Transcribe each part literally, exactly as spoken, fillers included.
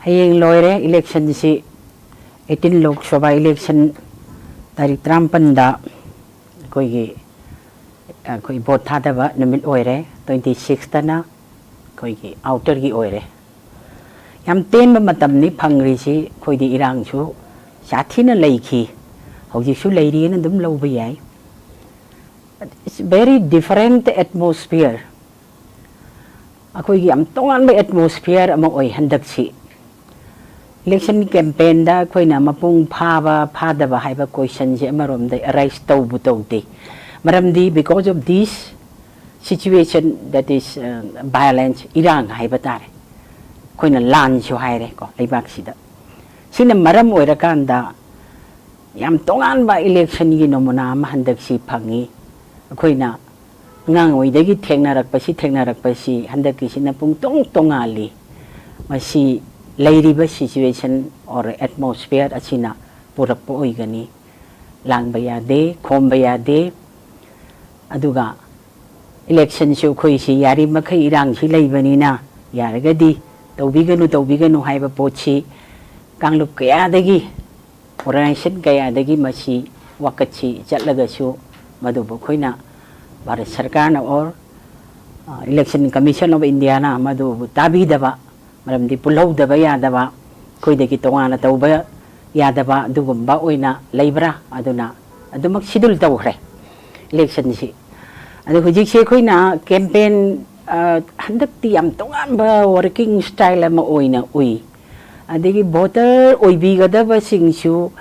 ꯍꯌꯦꯡ ꯂꯣꯏꯔꯦ ꯏꯂꯦꯛꯁꯟꯁꯤ꯫ Eighteen Lok Sabha election ꯇꯥꯔꯤꯛ ꯇꯔꯥꯃꯥꯄꯟꯗ ꯑꯩꯈꯣꯏꯒꯤ, ꯑꯩꯈꯣꯏ ꯚꯣꯠ ꯊꯥꯗꯕ ꯅꯨꯃꯤꯠ ꯑꯣꯏꯔꯦ꯫ ꯇ꯭ꯋꯦꯟꯇꯤ ꯁꯤꯛꯁꯇꯅ ꯑꯩꯈꯣꯏꯒꯤ ꯑꯥꯎꯇꯔꯒꯤ ꯑꯣꯏꯔꯦ꯫ ꯌꯥꯝ ꯇꯦꯟꯕ ꯃꯇꯝꯅꯤ ꯐꯪꯂꯤꯁꯤ꯫ ꯑꯩꯈꯣꯏꯗꯤ ꯏꯔꯥꯡꯁꯨ ꯁꯥꯊꯤꯅ ꯂꯩꯈꯤ, ꯍꯧꯖꯤꯛꯁꯨ ꯂꯩꯔꯤꯅ ꯑꯗꯨꯝ ꯂꯧꯕ ꯌꯥꯏ꯫ It's very different atmosphere꯫ ꯑꯩꯈꯣꯏꯒꯤ ꯌꯥꯝ ꯇꯣꯉꯥꯟꯕ ꯑꯦꯠꯃꯣꯁꯐꯤꯌꯔ ꯑꯃ ꯑꯣꯏ ꯍꯟꯗꯛꯁꯤ꯫ ꯏꯂꯦꯛꯁꯟ ꯀꯦꯝꯄꯦꯟꯗ ꯑꯩꯈꯣꯏꯅ ꯃꯄꯨꯡ ꯐꯥꯕ ꯐꯥꯗꯕ ꯍꯥꯏꯕ ꯀꯣꯏꯁꯟꯁꯦ ꯑꯃꯔꯣꯝꯗ ꯑꯔꯥꯏꯁ ꯇꯧꯕꯨ ꯇꯧꯗꯦ꯫ ꯃꯔꯝꯗꯤ because of this situation, that is, uh, violence, ꯏꯔꯥꯡ ꯍꯥꯏꯕ ꯇꯥꯔꯦ, ꯑꯩꯈꯣꯏꯅ ꯂꯥꯟꯁꯨ ꯍꯥꯏꯔꯦꯀꯣ ꯂꯩꯕꯥꯛꯁꯤꯗ꯫ ꯁꯤꯅ ꯃꯔꯝ ꯑꯣꯏꯔꯀꯥꯟꯗ ꯌꯥꯝ ꯇꯣꯉꯥꯟꯕ ꯏꯂꯦꯛꯁꯟꯒꯤ ꯅꯃꯨꯅꯥ ꯑꯃ ꯍꯟꯗꯛꯁꯤ ꯐꯪꯉꯤ꯫ ꯑꯩꯈꯣꯏꯅ ꯑꯉꯥꯡ ꯑꯣꯏꯗꯒꯤ ꯊꯦꯡꯅꯔꯛꯄꯁꯤ, ꯊꯦꯡꯅꯔꯛꯄꯁꯤ ꯍꯟꯗꯛꯀꯤꯁꯤꯅ ꯄꯨꯡ ꯇꯣꯡ ꯇꯣꯉꯥꯜꯂꯤ꯫ ꯃꯁꯤ ꯂꯩꯔꯤꯕ situation or atmosphere ꯑꯁꯤꯅ ꯄꯨꯔꯛꯄ ꯑꯣꯏꯒꯅꯤ꯫ ꯂꯥꯡꯕ ꯌꯥꯗꯦ, ꯈꯣꯝꯕ ꯌꯥꯗꯦ꯫ ꯑꯗꯨꯒ ꯏꯂꯦꯛꯁꯟꯁꯨ ꯑꯩꯈꯣꯏꯁꯤ ꯌꯥꯔꯤꯃꯈꯩ ꯏꯔꯥꯡꯁꯤ ꯂꯩꯕꯅꯤꯅ ꯌꯥꯔꯒꯗꯤ ꯇꯧꯕꯤꯒꯅꯨ, ꯇꯧꯕꯤꯒꯅꯨ ꯍꯥꯏꯕ ꯄꯣꯠꯁꯤ ꯀꯥꯡꯂꯨꯞ ꯀꯌꯥꯗꯒꯤ, ꯑꯣꯔꯒꯅꯥꯏꯖꯦꯁꯟ ꯀꯌꯥꯗꯒꯤ ꯃꯁꯤ ꯋꯥꯀꯠꯁꯤ ꯆꯠꯂꯒꯁꯨ ꯃꯗꯨꯕꯨ ꯑꯩꯈꯣꯏꯅ ꯚꯥꯔꯠ ꯁꯔꯀꯥꯔꯅ or, ꯑ, Election Commission of Indiaꯅ ꯃꯗꯨꯕꯨ ꯇꯥꯕꯤꯗꯕ, ꯃꯔꯝꯗꯤ ꯄꯨꯜꯍꯧꯗꯕ ꯌꯥꯗꯕ, ꯑꯩꯈꯣꯏꯗꯒꯤ ꯇꯣꯉꯥꯟꯅ ꯇꯧꯕ ꯌꯥꯗꯕ ꯑꯗꯨꯒꯨꯝꯕ ꯑꯣꯏꯅ ꯂꯩꯕ꯭ꯔꯥ? ꯑꯗꯨꯅ ꯑꯗꯨꯃꯛ ꯁꯤꯗꯨꯜ ꯇꯧꯈ꯭ꯔꯦ ꯏꯂꯦꯛꯁꯟꯁꯤ꯫ ꯑꯗꯣ ꯍꯧꯖꯤꯛꯁꯦ ꯑꯩꯈꯣꯏꯅ ꯀꯦꯝꯄꯦꯟ, ꯑ, ꯍꯟꯗꯛꯇꯤ ꯌꯥꯝ ꯇꯣꯉꯥꯟꯕ ꯋꯥꯔꯀꯤꯡ ꯁ꯭ꯇꯥꯏꯜ ꯑꯃ ꯑꯣꯏꯅ ꯎꯏ꯫ ꯑꯗꯒꯤ ꯚꯣꯇꯔ ꯑꯣꯏꯕꯤꯒꯗꯕꯁꯤꯡꯁꯨ,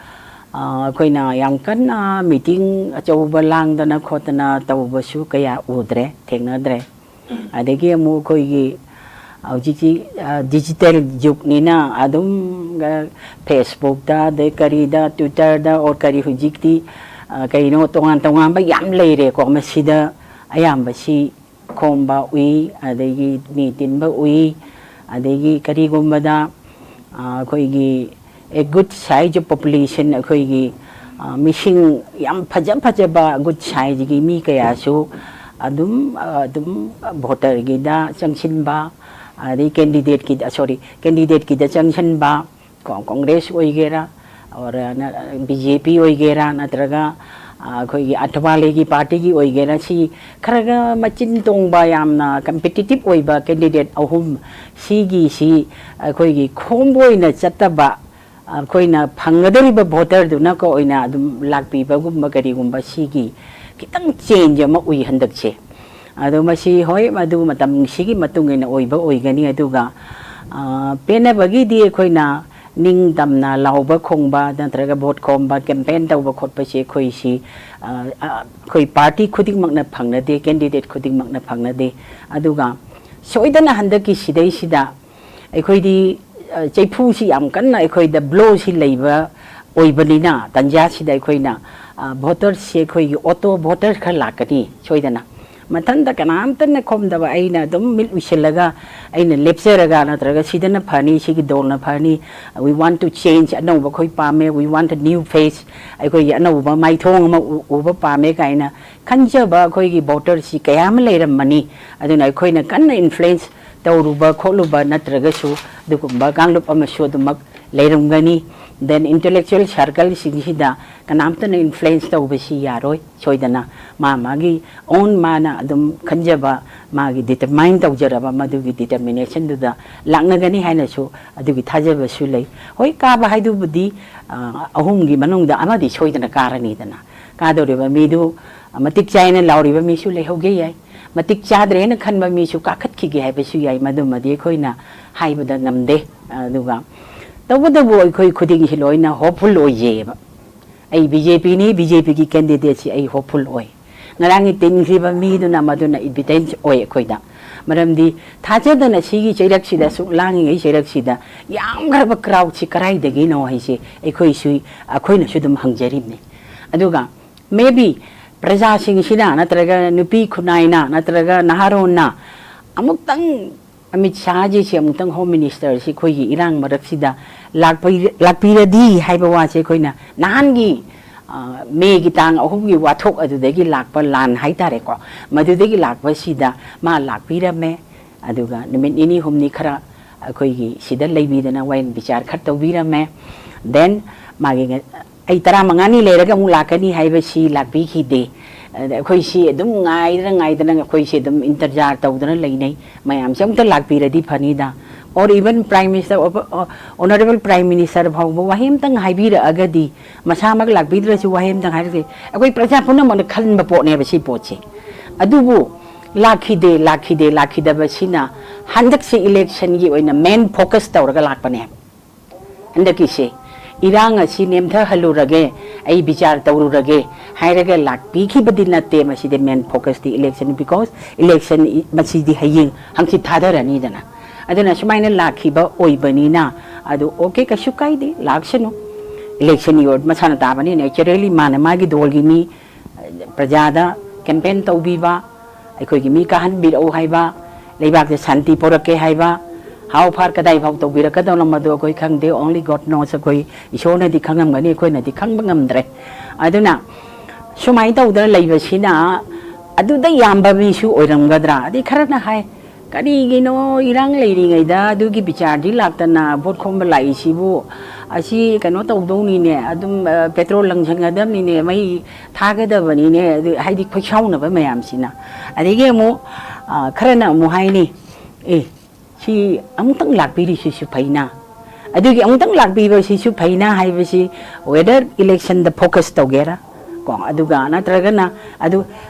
ꯑ, ꯑꯩꯈꯣꯏꯅ ꯌꯥꯝ ꯀꯟꯅ ꯃꯤꯇꯤꯡ ꯑꯆꯧꯕ ꯂꯥꯡꯗꯅ ꯈꯣꯠꯇꯅ ꯇꯧꯕꯁꯨ ꯀꯌꯥ ꯎꯗ꯭ꯔꯦ, ꯊꯦꯡꯅꯗ꯭ꯔꯦ꯫ ꯑꯗꯒꯤ ꯑꯃꯨꯛ ꯑꯩꯈꯣꯏꯒꯤ ꯍꯧꯖꯤꯛꯀꯤ, ꯑ, ꯗꯤꯖꯤꯇꯦꯜ ꯖꯨꯒꯅꯤꯅ ꯑꯗꯨꯝ, ꯑ, ꯐꯦꯁꯕꯨꯛꯇ, ꯑꯗꯩ ꯀꯔꯤꯗ, ꯇ꯭ꯋꯤꯇꯔꯗ, ꯑꯣꯔ ꯀꯔꯤ ꯍꯧꯖꯤꯛꯇꯤ, ꯑ, ꯀꯩꯅꯣ ꯇꯣꯉꯥꯟ ꯇꯣꯉꯥꯟꯕ ꯌꯥꯝ ꯂꯩꯔꯦꯀꯣ꯫ ꯃꯁꯤꯗ ꯑꯌꯥꯝꯕꯁꯤ ꯈꯣꯝꯕ ꯎꯏ, ꯑꯗꯒꯤ ꯃꯤ ꯇꯤꯟꯕ ꯎꯏ, ꯑꯗꯒꯤ ꯀꯔꯤꯒꯨꯝꯕꯗ, ꯑ, ꯑꯩꯈꯣꯏꯒꯤ a good size of population, ꯑꯩꯈꯣꯏꯒꯤ, ꯑ, ꯃꯤꯁꯤꯡ ꯌꯥꯝ ꯐꯖ ꯐꯖꯕ good sizeꯀꯤ ꯃꯤ ꯀꯌꯥꯁꯨ ꯑꯗꯨꯝ, ꯑ, ꯑꯗꯨꯝ ꯚꯣꯇꯔꯒꯤꯗ ꯆꯪꯁꯤꯟꯕ, ꯑꯗꯩ ꯀꯦꯟꯗꯤꯗꯦꯠꯀꯤꯗ, ꯁꯣꯔꯤ, ꯀꯦꯟꯗꯤꯗꯦꯠꯀꯤꯗ ꯆꯪꯁꯤꯟꯕ, ꯀꯣ-, ꯀꯣꯡꯒ꯭ꯔꯦꯁ ꯑꯣꯏꯒꯦꯔꯥ, ꯑꯣꯔ ꯕꯤ ꯖꯦ ꯄꯤ ꯑꯣꯏꯒꯦꯔꯥ, ꯅꯠꯇ꯭ꯔꯒ, ꯑ, ꯑꯩꯈꯣꯏꯒꯤ ꯑꯊꯋꯥꯂꯦꯒꯤ ꯄꯥꯔꯇꯤꯒꯤ ꯑꯣꯏꯒꯦꯔꯥ, ꯁꯤ ꯈꯔꯒ ꯃꯆꯤꯟ ꯇꯣꯡꯕ, ꯌꯥꯝꯅ ꯀꯝꯄꯤꯇꯤꯇꯤꯞ ꯑꯣꯏꯕ ꯀꯦꯟꯗꯤꯗꯦꯠ ꯑꯍꯨꯝ, ꯁꯤꯒꯤꯁꯤ ꯑꯩꯈꯣꯏꯒꯤ ꯈꯣꯝꯕ ꯑꯣꯏꯅ ꯆꯠꯇꯕ, ꯑꯩꯈꯣꯏꯅ ꯐꯪꯒꯗꯧꯔꯤꯕ ꯚꯣꯇꯔꯗꯨꯅꯀ ꯑꯣꯏꯅ ꯑꯗꯨꯝ ꯂꯥꯛꯄꯤꯕꯒꯨꯝꯕ ꯀꯔꯤꯒꯨꯝꯕ, ꯁꯤꯒꯤ ꯈꯤꯇꯪ ꯆꯦꯟꯖ ꯑꯃ ꯎꯏ ꯍꯟꯗꯛꯁꯦ꯫ ꯑꯗꯣ ꯃꯁꯤ, ꯍꯣꯏ, ꯃꯗꯨ ꯃꯇꯝꯁꯤꯒꯤ ꯃꯇꯨꯡ ꯏꯟꯅ ꯑꯣꯏꯕ ꯑꯣꯏꯒꯅꯤ꯫ ꯑꯗꯨꯒ, ꯑ, ꯄꯦꯟꯅꯕꯒꯤꯗꯤ ꯑꯩꯈꯣꯏꯅ ꯅꯤꯡꯇꯝꯅ ꯂꯥꯎꯕ ꯈꯣꯡꯕ ꯅꯠꯇ꯭ꯔꯒ ꯚꯣꯠ ꯈꯣꯝꯕ, ꯀꯦꯝꯄꯦꯟ ꯇꯧꯕ ꯈꯣꯠꯄꯁꯤ ꯑꯩꯈꯣꯏꯁꯤ, ꯑ, ꯑ, ꯑꯩꯈꯣꯏ ꯄꯥꯔꯇꯤ ꯈꯨꯗꯤꯡꯃꯛꯅ ꯐꯪꯅꯗꯦ, ꯀꯦꯟꯗꯤꯗꯦꯠ ꯈꯨꯗꯤꯡꯃꯛꯅ ꯐꯪꯅꯗꯦ꯫ ꯑꯗꯨꯒ ꯁꯣꯏꯗꯅ ꯍꯟꯗꯛꯀꯤ ꯁꯤꯗꯩꯁꯤꯗ ꯑꯩꯈꯣꯏꯗꯤ, ꯑ, ꯆꯩꯐꯨꯁꯤ ꯌꯥꯝ ꯀꯟꯅ ꯑꯩꯈꯣꯏꯗ ꯕ꯭ꯂꯣꯁꯤ ꯂꯩꯕ ꯑꯣꯏꯕꯅꯤꯅ, ꯇꯟꯖꯥꯁꯤꯗ ꯑꯩꯈꯣꯏꯅ, ꯑ, ꯚꯣꯇꯔꯁꯤ ꯑꯩꯈꯣꯏꯒꯤ ꯑꯣꯇꯣ ꯚꯣꯇꯔ ꯈꯔ ꯂꯥꯛꯀꯅꯤ ꯁꯣꯏꯗꯅ꯫ ꯃꯊꯟꯇ ꯀꯅꯥꯝꯇꯅ ꯈꯣꯝꯗꯕ, ꯑꯩꯅ ꯑꯗꯨꯝ ꯃꯤꯠ ꯎꯏꯁꯤꯜꯂꯒ ꯑꯩꯅ ꯂꯦꯞꯆꯔꯒ, ꯅꯠꯇ꯭ꯔꯒ ꯁꯤꯗꯅ ꯐꯅꯤ, ꯁꯤꯒꯤ ꯗꯣꯜꯅ ꯐꯅꯤ, "We want to change", ꯑꯅꯧꯕ ꯑꯩꯈꯣꯏ ꯄꯥꯝꯃꯦ, "We want a new face", ꯑꯩꯈꯣꯏꯒꯤ ꯑꯅꯧꯕ ꯃꯥꯏꯊꯣꯡ ꯑꯃ ꯎ-, ꯎꯕ ꯄꯥꯝꯃꯦ ꯀꯥꯏꯅ ꯈꯟꯖꯕ ꯑꯩꯈꯣꯏꯒꯤ ꯚꯣꯇꯔꯁꯤ ꯀꯌꯥ ꯑꯃ ꯂꯩꯔꯝꯃꯅꯤ꯫ ꯑꯗꯨꯅ ꯑꯩꯈꯣꯏꯅ ꯀꯟꯅ ꯏꯟꯐ꯭ꯂꯨꯌꯦꯟꯁ ꯇꯧꯔꯨꯕ ꯈꯣꯠꯂꯨꯕ ꯅꯠꯇ꯭ꯔꯒꯁꯨ ꯑꯗꯨꯒꯨꯝꯕ ꯀꯥꯡꯂꯨꯞ ꯑꯃꯁꯨ ꯑꯗꯨꯃꯛ ꯂꯩꯔꯝꯒꯅꯤ꯫ Then intellectual circleꯁꯤꯡꯁꯤꯗ ꯀꯅꯥꯝꯇꯅ ꯏꯟꯐ꯭ꯂꯨꯌꯦꯟꯁ ꯇꯧꯕꯁꯤ ꯌꯥꯔꯣꯏ꯫ ꯁꯣꯏꯗꯅ ꯃꯥ ꯃꯥꯒꯤ own ꯃꯥꯅ ꯑꯗꯨꯝ ꯈꯟꯖꯕ, ꯃꯥꯒꯤ ꯗꯤꯇꯔꯃꯥꯏꯟ ꯇꯧꯖꯔꯕ ꯃꯗꯨꯒꯤ ꯗꯤꯇꯔꯃꯤꯅꯦꯁꯟꯗꯨꯗ ꯂꯥꯛꯅꯒꯅꯤ ꯍꯥꯏꯅꯁꯨ ꯑꯗꯨꯒꯤ ꯊꯥꯖꯕꯁꯨ ꯂꯩ꯫ ꯍꯣꯏ, ꯀꯥꯕ ꯍꯥꯏꯗꯨꯕꯨꯗꯤ, ꯑ, ꯑꯍꯨꯝꯒꯤ ꯃꯅꯨꯡꯗ ꯑꯃꯗꯤ ꯁꯣꯏꯗꯅ ꯀꯥꯔꯅꯤꯗꯅ꯫ ꯀꯥꯗꯧꯔꯤꯕ ꯃꯤꯗꯨ ꯃꯇꯤꯛ ꯆꯥꯏꯅ ꯂꯥꯎꯔꯤꯕ ꯃꯤꯁꯨ ꯂꯩꯍꯧꯒꯦ ꯌꯥꯏ, ꯃꯇꯤꯛ ꯆꯥꯗ꯭ꯔꯦꯅ ꯈꯟꯕ ꯃꯤꯁꯨ ꯀꯥꯈꯠꯈꯤꯒꯦ ꯍꯥꯏꯕꯁꯨ ꯌꯥꯏ, ꯃꯗꯨꯃꯗꯤ ꯑꯩꯈꯣꯏꯅ ꯍꯥꯏꯕꯗ ꯉꯝꯗꯦ꯫ ꯑꯗꯨꯒ ꯇꯧꯕꯇꯕꯨ ꯑꯩꯈꯣꯏ ꯈꯨꯗꯤꯡꯁꯤ ꯂꯣꯏꯅ ꯍꯣꯞꯐꯨꯜ ꯑꯣꯏꯖꯩꯑꯕ꯫ ꯑꯩ ꯕꯤ ꯖꯦ ꯄꯤꯅꯤ, ꯕꯤ ꯖꯦ ꯄꯤꯒꯤ ꯀꯦꯟꯗꯤꯗꯦꯠꯁꯤ ꯑꯩ ꯍꯣꯞꯐꯨꯜ ꯑꯣꯏ꯫ ꯉꯔꯥꯡꯒꯤ ꯇꯤꯟꯈ꯭ꯔꯤꯕ ꯃꯤꯗꯨꯅ ꯃꯗꯨꯅ ꯏꯚꯤꯗꯦꯟꯁ ꯑꯣꯏ ꯑꯩꯈꯣꯏꯗ꯫ ꯃꯔꯝꯗꯤ ꯊꯥꯖꯗꯅ ꯁꯤꯒꯤ ꯆꯩꯔꯛꯁꯤꯗ, ꯁꯨꯛ ꯂꯥꯡꯉꯤꯉꯩ ꯆꯩꯔꯛꯁꯤꯗ ꯌꯥꯝꯈ꯭ꯔꯕ ꯀ꯭ꯔꯥꯎꯗꯁꯤ ꯀꯗꯥꯏꯗꯒꯤꯅꯣ ꯍꯥꯏꯁꯦ ꯑꯩꯈꯣꯏꯁꯨ, ꯑꯩꯈꯣꯏꯅꯁꯨ ꯑꯗꯨꯝ ꯍꯪꯖꯔꯤꯕꯅꯤ꯫ ꯑꯗꯨꯒ maybe ꯄ꯭ꯔꯖꯥꯁꯤꯡꯁꯤꯅ ꯅꯠꯇ꯭ꯔꯒ ꯅꯨꯄꯤ ꯈꯨꯟꯅꯥꯏꯅ ꯅꯠꯇ꯭ꯔꯒ ꯅꯍꯥꯔꯣꯟꯅ ꯑꯃꯨꯛꯇꯪ ꯑꯃꯤꯠ ꯁꯥꯍꯖꯤꯁꯦ ꯑꯃꯨꯛꯇꯪ ꯍꯣꯝ ꯃꯤꯅꯤꯁꯇꯔꯁꯤ ꯑꯩꯈꯣꯏꯒꯤ ꯏꯔꯥꯡ ꯃꯔꯛꯁꯤꯗ ꯂꯥꯛꯄꯤ-, ꯂꯥꯛꯄꯤꯔꯗꯤ ꯍꯥꯏꯕ ꯋꯥꯁꯦ ꯑꯩꯈꯣꯏꯅ ꯅꯍꯥꯟꯒꯤ, ꯑ, ꯃꯦꯒꯤ ꯇꯥꯡ ꯑꯍꯨꯝꯒꯤ ꯋꯥꯊꯣꯛ ꯑꯗꯨꯗꯒꯤ ꯂꯥꯛꯄ ꯂꯥꯟ ꯍꯥꯏꯇꯥꯔꯦꯀꯣ, ꯃꯗꯨꯗꯒꯤ ꯂꯥꯛꯄꯁꯤꯗ ꯃꯥ ꯂꯥꯛꯄꯤꯔꯝꯃꯦ꯫ ꯑꯗꯨꯒ ꯅꯨꯃꯤꯠ ꯅꯤꯅꯤ ꯍꯨꯝꯅꯤ ꯈꯔ ꯑꯩꯈꯣꯏꯒꯤ ꯁꯤꯗ ꯂꯩꯕꯤꯗꯅ ꯋꯥꯌꯦꯜ ꯕꯤꯆꯥꯔ ꯈꯔ ꯇꯧꯕꯤꯔꯝꯃꯦ꯫ Then ꯃꯥꯒꯤ ꯉ-, ꯑꯩ ꯇꯔꯥꯃꯉꯥꯅꯤ ꯂꯩꯔꯒ ꯑꯃꯨꯛ ꯂꯥꯛꯀꯅꯤ ꯍꯥꯏꯕꯁꯤ ꯂꯥꯛꯄꯤꯈꯤꯗꯦ꯫ ꯑꯗ ꯑꯩꯈꯣꯏꯁꯤ ꯑꯗꯨꯝ ꯉꯥꯏꯗꯅ ꯉꯥꯏꯗꯅ ꯑꯩꯈꯣꯏꯁꯤ ꯑꯗꯨꯝ ꯏꯟꯇꯖꯥꯔ ꯇꯧꯗꯅ ꯂꯩꯅꯩ꯫ ꯃꯌꯥꯝꯁꯦ ꯑꯃꯨꯛꯇ ꯂꯥꯛꯄꯤꯔꯗꯤ ꯐꯅꯤꯗ꯫ Or even Prime Minister, Honorable Prime Minister ꯐꯥꯎꯕ ꯋꯥꯍꯩ ꯑꯃꯇꯪ ꯍꯥꯏꯕꯤꯔꯛꯑꯒꯗꯤ, ꯃꯁꯥꯃꯛ ꯂꯥꯛꯄꯤꯗ꯭ꯔꯁꯨ ꯋꯥꯍꯩ ꯑꯃꯇꯪ ꯍꯥꯏꯔꯒꯗꯤ, ꯑꯩꯈꯣꯏ ꯄ꯭ꯔꯖꯥ ꯄꯨꯝꯅꯃꯛꯅ ꯈꯟꯕ ꯄꯣꯠꯅꯦꯕ ꯁꯤ ꯄꯣꯠꯁꯦ꯫ ꯑꯗꯨꯕꯨ ꯂꯥꯛꯈꯤꯗꯦ, ꯂꯥꯛꯈꯤꯗꯦ, ꯂꯥꯛꯈꯤꯗꯕꯁꯤꯅ ꯍꯟꯗꯛꯁꯤ ꯏꯂꯦꯛꯁꯟꯒꯤ ꯑꯣꯏꯅ ꯃꯦꯟ ꯐꯣꯀꯁ ꯇꯧꯔꯒ ꯂꯥꯛꯄꯅꯦꯕ꯫ ꯍꯟꯗꯛꯀꯤꯁꯦ ꯏꯔꯥꯡ ꯑꯁꯤ ꯅꯦꯝꯊꯍꯜꯂꯨꯔꯒꯦ, ꯑꯩ ꯕꯤꯆꯥꯔ ꯇꯧꯔꯨꯔꯒꯦ ꯍꯥꯏꯔꯒ ꯂꯥꯛꯄꯤꯈꯤꯕꯗꯤ ꯅꯠꯇꯦ꯫ ꯃꯁꯤꯗꯤ ꯃꯦꯟ ꯐꯣꯀꯁꯇꯤ ꯏꯂꯦꯛꯁꯟ, because ꯏꯂꯦꯛꯁꯟ ꯏ-, ꯃꯁꯤꯗꯤ ꯍꯌꯦꯡ ꯍꯪꯆꯤꯠ ꯊꯥꯗꯔꯅꯤꯗꯅ꯫ ꯑꯗꯨꯅ ꯁꯨꯃꯥꯏꯅ ꯂꯥꯛꯈꯤꯕ ꯑꯣꯏꯕꯅꯤꯅ, ꯑꯗꯨ ꯑꯣꯀꯦ, ꯀꯩꯁꯨ ꯀꯥꯏꯗꯦ, ꯂꯥꯛꯁꯅꯨ꯫ ꯏꯂꯦꯛꯁꯟꯒꯤ ꯑꯣꯏ-, ꯃꯁꯥꯅ ꯇꯥꯕꯅꯤ, ꯅꯦꯆꯔꯦꯂꯤ ꯃꯥꯅ ꯃꯥꯒꯤ ꯗꯣꯜꯒꯤ ꯃꯤ, ꯄ꯭ꯔꯖꯥꯗ ꯀꯦꯝꯄꯦꯟ ꯇꯧꯕꯤꯕ, ꯑꯩꯈꯣꯏꯒꯤ ꯃꯤ ꯀꯥꯍꯟꯕꯤꯔꯛꯎ ꯍꯥꯏꯕ, ꯂꯩꯕꯥꯛꯇ ꯁꯥꯟꯇꯤ ꯄꯨꯔꯛꯀꯦ ꯍꯥꯏꯕ, how far ꯀꯗꯥꯏ ꯐꯥꯎ ꯇꯧꯕꯤꯔꯛꯀꯗꯧꯅꯣ ꯃꯗꯨ ꯑꯩꯈꯣꯏ ꯈꯪꯗꯦ, only God knows꯫ ꯑꯩꯈꯣꯏ ꯏꯁꯣꯔꯅꯗꯤ ꯈꯪꯉꯝꯒꯅꯤ, ꯑꯩꯈꯣꯏꯅꯗꯤ ꯈꯪꯕ ꯉꯝꯗ꯭ꯔꯦ꯫ ꯑꯗꯨꯅ ꯁꯨꯃꯥꯏꯅ ꯇꯧꯗꯅ ꯂꯩꯕꯁꯤꯅ ꯑꯗꯨꯗ ꯌꯥꯝꯕ ꯃꯤꯁꯨ ꯑꯣꯏꯔꯝꯒꯗ꯭ꯔꯥ? ꯑꯗꯩ ꯈꯔꯅ ꯍꯥꯏ, "ꯀꯔꯤꯒꯤꯅꯣ ꯏꯔꯥꯡ ꯂꯩꯔꯤꯉꯩꯗ ꯑꯗꯨꯒꯤ ꯕꯤꯆꯥꯔꯗꯤ ꯂꯥꯛꯇꯅ ꯚꯣꯠ ꯈꯣꯝꯕ ꯂꯥꯛꯏꯁꯤꯕꯨ? ꯑꯁꯤ ꯀꯩꯅꯣ ꯇꯧꯗꯧꯅꯤꯅꯦ, ꯑꯗꯨꯝ, ꯑ, ꯄꯦꯇ꯭ꯔꯣꯜ ꯂꯪꯁꯟꯒꯗꯕꯅꯤꯅꯦ, ꯃꯩ ꯊꯥꯒꯗꯕꯅꯤꯅꯦ", ꯑꯗꯨ ꯍꯥꯏꯗꯤ ꯈꯣꯏꯁꯥꯎꯅꯕ ꯃꯌꯥꯝꯁꯤꯅ꯫ ꯑꯗꯒꯤ ꯑꯃꯨꯛ, ꯑ, ꯈꯔꯅ ꯑꯃꯨꯛ ꯍꯥꯏꯅꯤ, "ꯑꯦ, ꯁꯤ ꯑꯃꯨꯛꯇꯪ ꯂꯥꯛꯄꯤꯔꯤꯁꯤꯁꯨ ꯐꯩꯅ"꯫ ꯑꯗꯨꯒꯤ ꯑꯃꯨꯛꯇꯪ ꯂꯥꯛꯄꯤꯕꯁꯤꯁꯨ ꯐꯩꯅ ꯍꯥꯏꯕꯁꯤ whether ꯏꯂꯦꯛꯁꯟꯗ ꯐꯣꯀꯁ ꯇꯧꯒꯦꯔꯥ, ꯀꯣ, ꯑꯗꯨꯒ ꯅꯠꯇ꯭ꯔꯒꯅ ꯑꯗꯨ